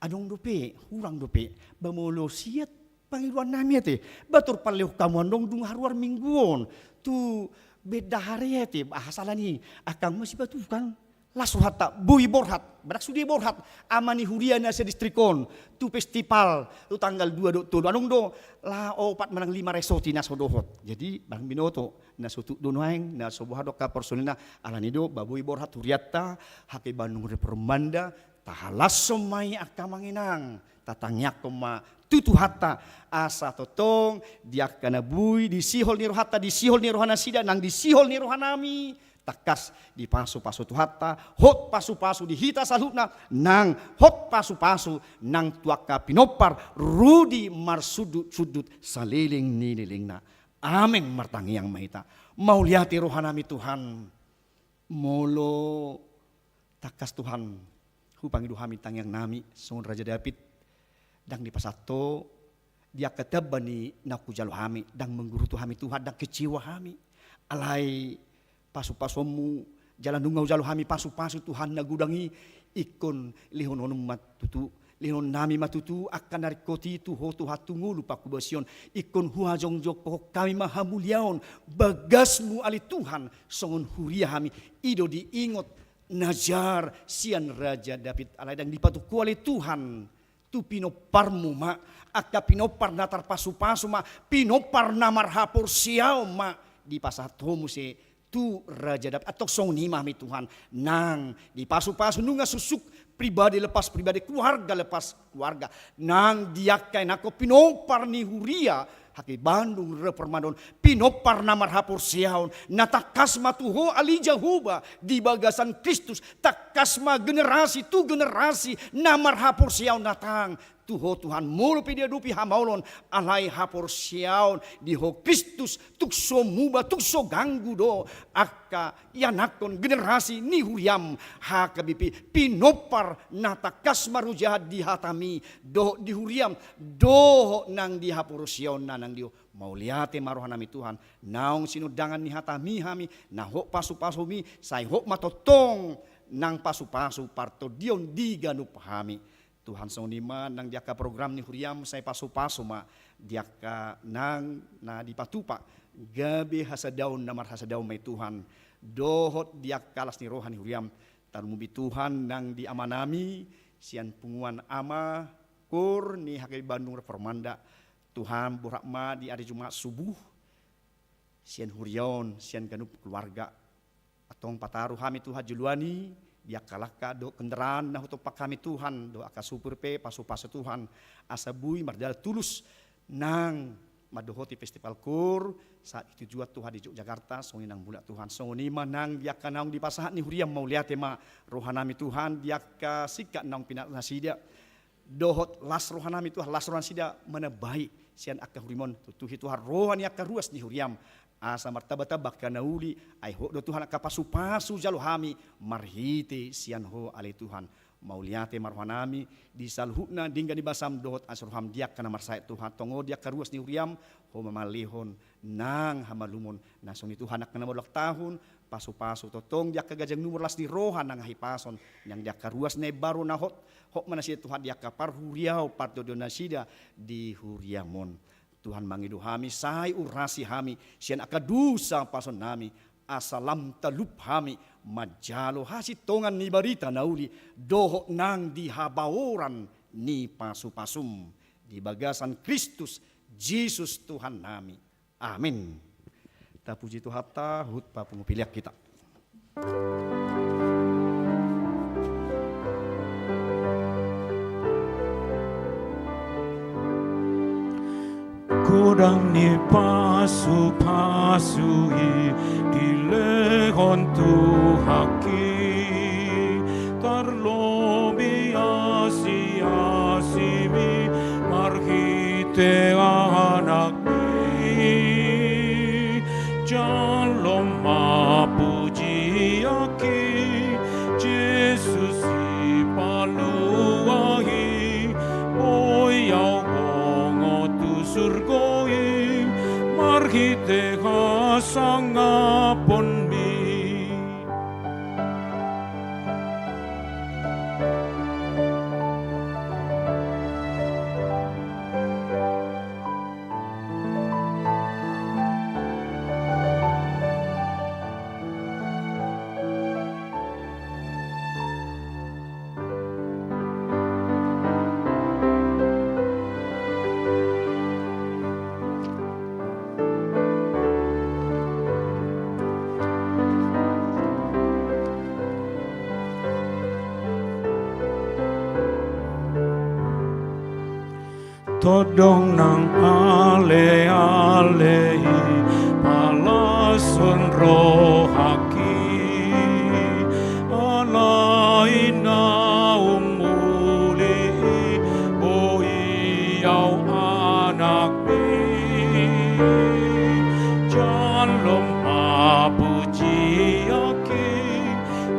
Adong dope, hurang dope. Ba molo siat pangidoannami ate, ba tor pallehon hamu antong dung haruar minggu on tu bendahari ate, ba aha sala ni angka masipatukang. Las rohanta, boi borhat, ba ndang sude borhat ama ni huria na sadistrik on tu festival tu tanggal dua dohot tolu. Adong do la opat manang lima resoti na so dohot. Jadi ndang binoto, na so tuk do nuaeng, na so boha do angka personilna. Alani do ba boi borhat hurianta, H K Bandung Reform Banda, tahalashon ma i angka amang inang, tatangiangkon ma tu Tuhanta, asa tongtong di angka na boi disihol ni rohanta, disihol ni rohanasida, nang disihol ni rohanami, tangkas dipasu-pasu Tuhanta, hot pasu-pasu di hita saluhutna, nang hot pasu-pasu nang tu angka pinompar ro di marsundut-sundut saleleng ni lelengna. Amen. Martangiang ma hita. Mauliate rohanami Tuhan, molo tangkas Tuhan, hupangido hami tangiangnami songon Raja David, ndang dipasahat Ho di angka tamba ni naung hujalo hami, ndang manggurutu hami Tuhan, ndang kecewa hami. Alai pasu-pasuonmu, jala nunga hujalo hami pasu-pasu Tuhan na godang i, ingkon lehononmu ma tutu, lehononnami ma tutu angka na ringkot i tu Ho Tuhan tu ngolu panghobasion. Ingkon huhajongjongkon hami ma hamuliaon bagasmu ale Tuhan, songon huria hami, i do diingot najar sian Raja David. Alai ndang dipatuk Ho ale Tuhan tu pinomparmu ma, angka pinompar na tarpasu-pasu ma, pinompar na marhaporseaon ma, dipasahat Ho muse tu Raja Daud. Antong songon i ma hami Tuhan, nang dipasupasu nunga suksuk, pribadi lepas pribadi, keluarga lepas keluarga, nang di angka ianakhon pinompar ni huria Haki Bandung Reformanda on, pinompar na marhaporseaon, na tangkas ma tu Ho ale Jahowa di bagasan Kristus, tangkas ma generasi tu generasi na marhaporseaon datang tu Ho Tuhan, molo pe diadopi hamaolon, alai haporseaon di Ho Kristus tung so muba, tung so ganggu do angka ianakhon generasi ni huriaM H K B P, pinompar na tangkas marojahan di hataMi dohot di huriaM, dohot nang di haporseaonna nang di Ho. Mauliate ma rohanami Tuhan, naung sinondangan ni hataMi hami, na hot pasupasuMi, sai hot ma tongtong nang pasupasu partondion di ganup hami. Tuhan, songon i ma nang di angka program ni huriaM, sai pasupasu ma di angka nang na dipatupa, gabe hasadaon na marhasadaon ma i Tuhan, dohot di angka las ni roha ni huriaM, tarlumobi Tuhan nang di amanami, sian punguan ama, koor ni H K B Bandung Reformanda, Tuhan, borhat ma di ari Jumat subuh, sian huria on, sian ganup keluarga. Antong pataru hami Tuhan joloan i, di angka langka dohot kendaraan na hutompa hami Tuhan, dohot angka supir pe, pasupasu Tuhan, asa boi mardalan tulus nang mandohoti festival koor, sahat di tujuan Tuhan di Yogyakarta, songon i nang mulak Tuhan, songon i ma nang di angka naung dipasahat ni huriaM, mauliate ma rohanami Tuhan, di angka singkat naung pinangido nasida, dohot las rohanami Tuhan, las roha nasida manambai sian angka huriaM on, tutuhi Tuhan roha ni angka ruas ni huriaM, asa martambatamba angka na uli, ai hot do Tuhan angka pasupasu jalo hami, marhite sian Ho ale Tuhan. Mauliate ma rohanami, di saluhutna denggan ni basaM dohot asi ni rohaM di angka na marsahit Tuhan, tongon di angka ruas ni huriaM, Ho ma mangalehon nang hamalumon, na songon i Tuhan angka na maulang tahun, pasupasu tongtong di angka ganjang ni umur, las ni roha nang hahipason, nang di angka ruas na imbaru na hot, hot ma nasida Tuhan di angka parhuriaon partondion nasida di huriaM on. Tuhan mangido hami, sai urasi hami, sian angka dosa pasahatonnami, asa lam talup hami, manjalo hasintongan ni barita na uli, dohot nang di habaoran ni pasupasuM, di bagasan Kristus Jesus Tuhannami. Amin. Tapuji Tuhanta, huhut papungu pelean hita. Godang ni pasupasu i dilehon Tuhanki, tarlobi asi-asiMi marhite Anak Jalo ma pujianki, Jesus Sipalua i, boi ahu bongot tu surgo i, marhite hasangaponMi. Tondong nang ale-ale i palashon rohangki, alai na umuli i boi ahu anakMi. Jalo ma pujianki,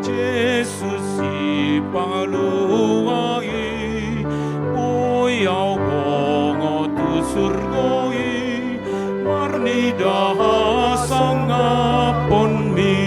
Jesus Sipalua i, boi ahu bongot tu surgo i, marnida hasangaponMi.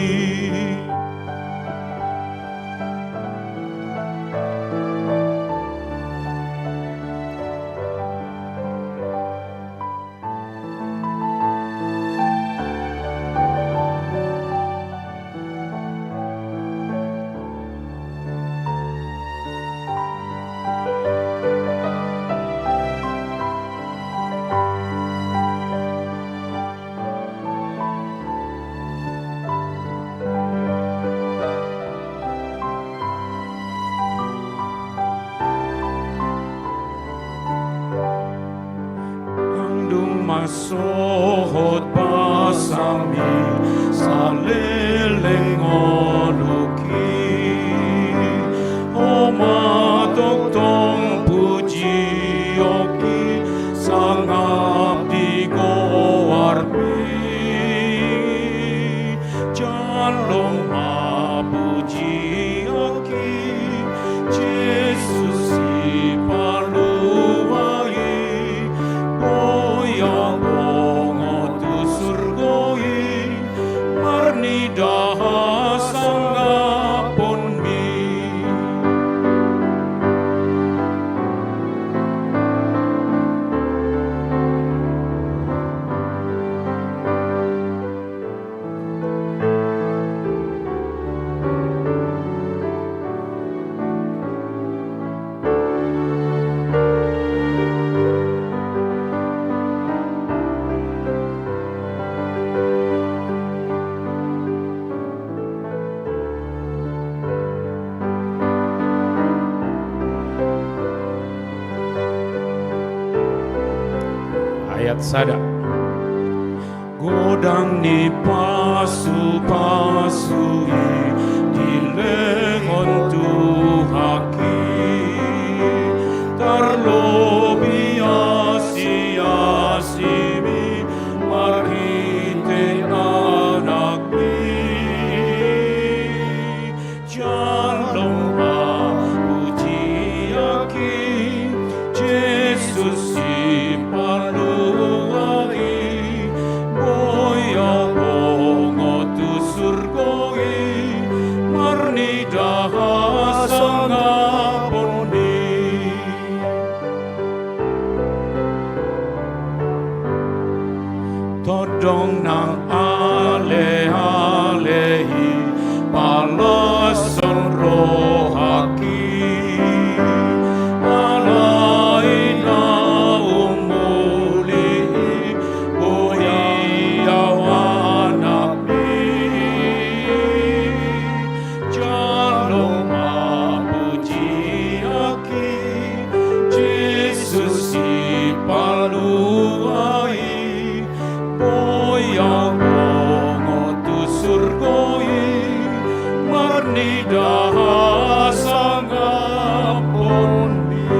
Sohot basami saleleng ngolungki, Ho ma tongtong pujionki, sangap di goarmi. Jalo ma pujionki, Jesus Sipalua i, boi au bongot tu surgo i, marnida hasangaponmi. Ayat sada. Godang ni pasupasu i dilehonon Tuhanki, tarlobi asiasimi marhite Anakmi. Jalo ma pujionki, Jesus Sipalua i, boi au bongot tu surgo i, marnida hasangaponmi. Tondong nang aleale i palashon rohangki, alai na umuli i boi au anakmi. Jalo ma pujionki, Jesus Sipalua i, boi au bongot tu surgo i, marnida hasangaponmi.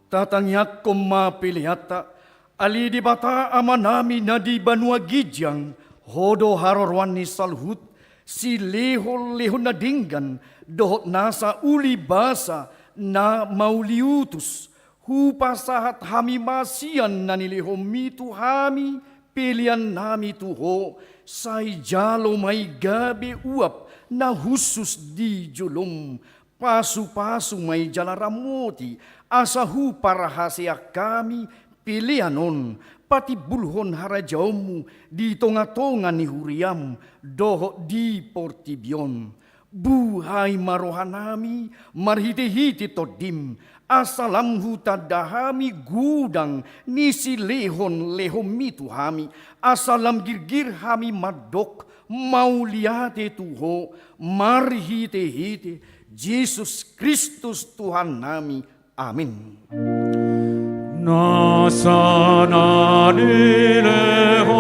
Tatangiangkon ma peleanta. Ale Debata Amanami na di banua ginjang, Ho do haroroan ni saluhut, silehonlehon na denggan dohot nasa ulibasa na mauliutus. Hupasahat hami ma sian na nilehonMi tu hami peleannami tu Ho, sai jalo ma i gabe uap na hushus di joloM. Pasupasu ma i jala ramoti, asa huparhaseang hami pelean on, patimbulhon harajaonMu di tongatonga ni huriaM dohot di portibi on. Buhai ma rohanami marhitehite TondiM, asa lam hutanda hami godang ni silehonlehonMi tu hami, asa lam girgir hami mandok mauliate tu Ho, marhitehite Jesus Kristus Tuhannami. Amin. Nasa na nilehonMi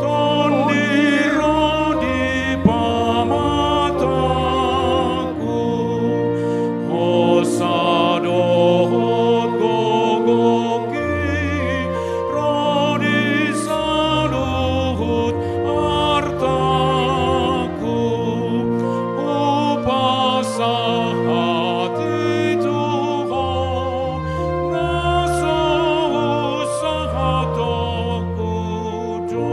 Tondi ro di pamatangku, hosa dohot gogongki ro di saluhut artangku. Hupasahat i tu Ho na so husahatongku do.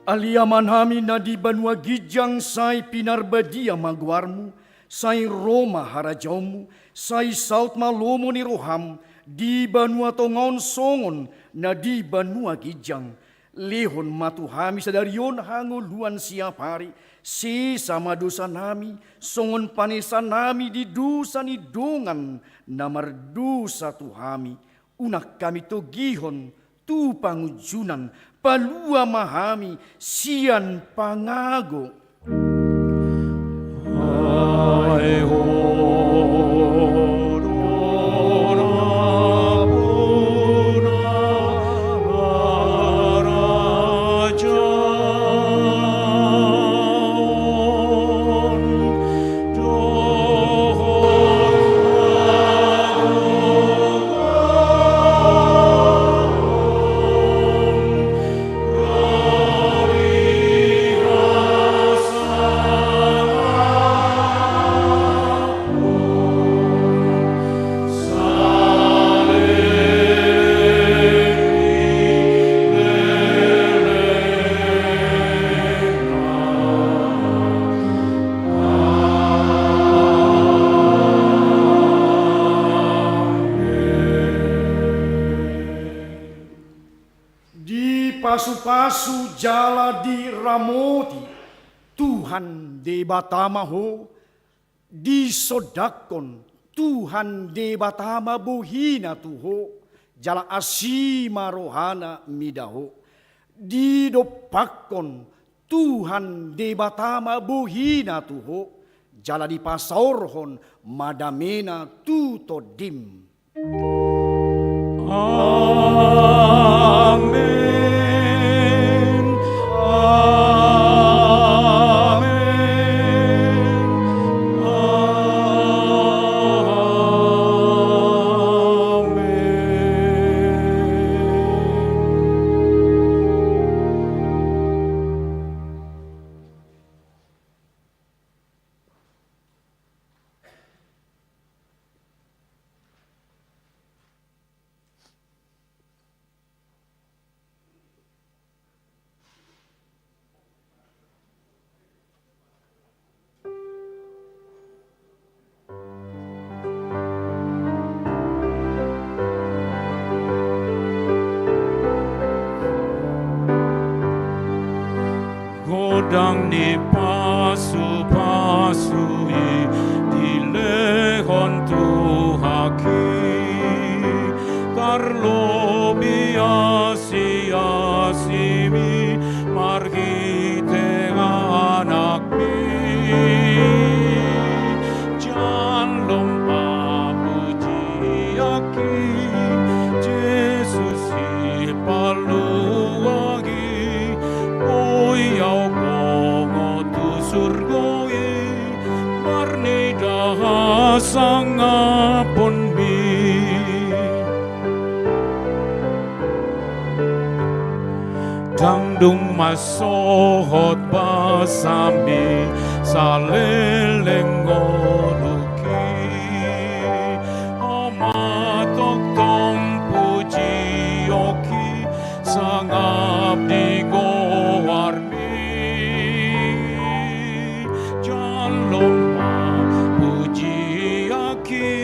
Ale Amanami na di banua ginjang, sai pinarbadia ma goarMu, sai ro ma harajaonMu, sai saut ma lomo ni rohaM di banua tonga on songon na di banua ginjang. Lehon ma tu hami sadari on hangoluan siapari, sesa ma dosanami, songon panesanami di dosa ni dongan na mardosa tu hami. Unang hami togihon tu pangunjunan, palua ma hami sian pangago. Ai Pasu jala diramoti Tuhan Debata ma ho, disondangkon Tuhan Debata ma bohina tu ho, jala asi ma rohana mida ho. Didompakkon Tuhan Debata ma bohina tu ho, jala dipasaorhon ma damena tu tondim. Amen. Amen. Amen. Godang ni pasupasu i dilehon Tuhan i, tarlobi asiasimi marhite Anakmi. Jalo ma pujiak i, Jesus Sipaluahon i, boi au bongot tu surgo i, marnida hasangaponmi. Ndang dung mansohot basami saleleng ngolungki, Ho ma tongtong pujionki, sangap di goarmi. Jalo ma pujiak i,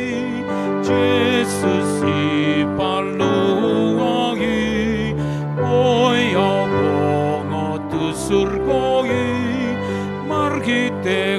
Jesus Sipaluahon i, boi au bongot tu surgo i, marhite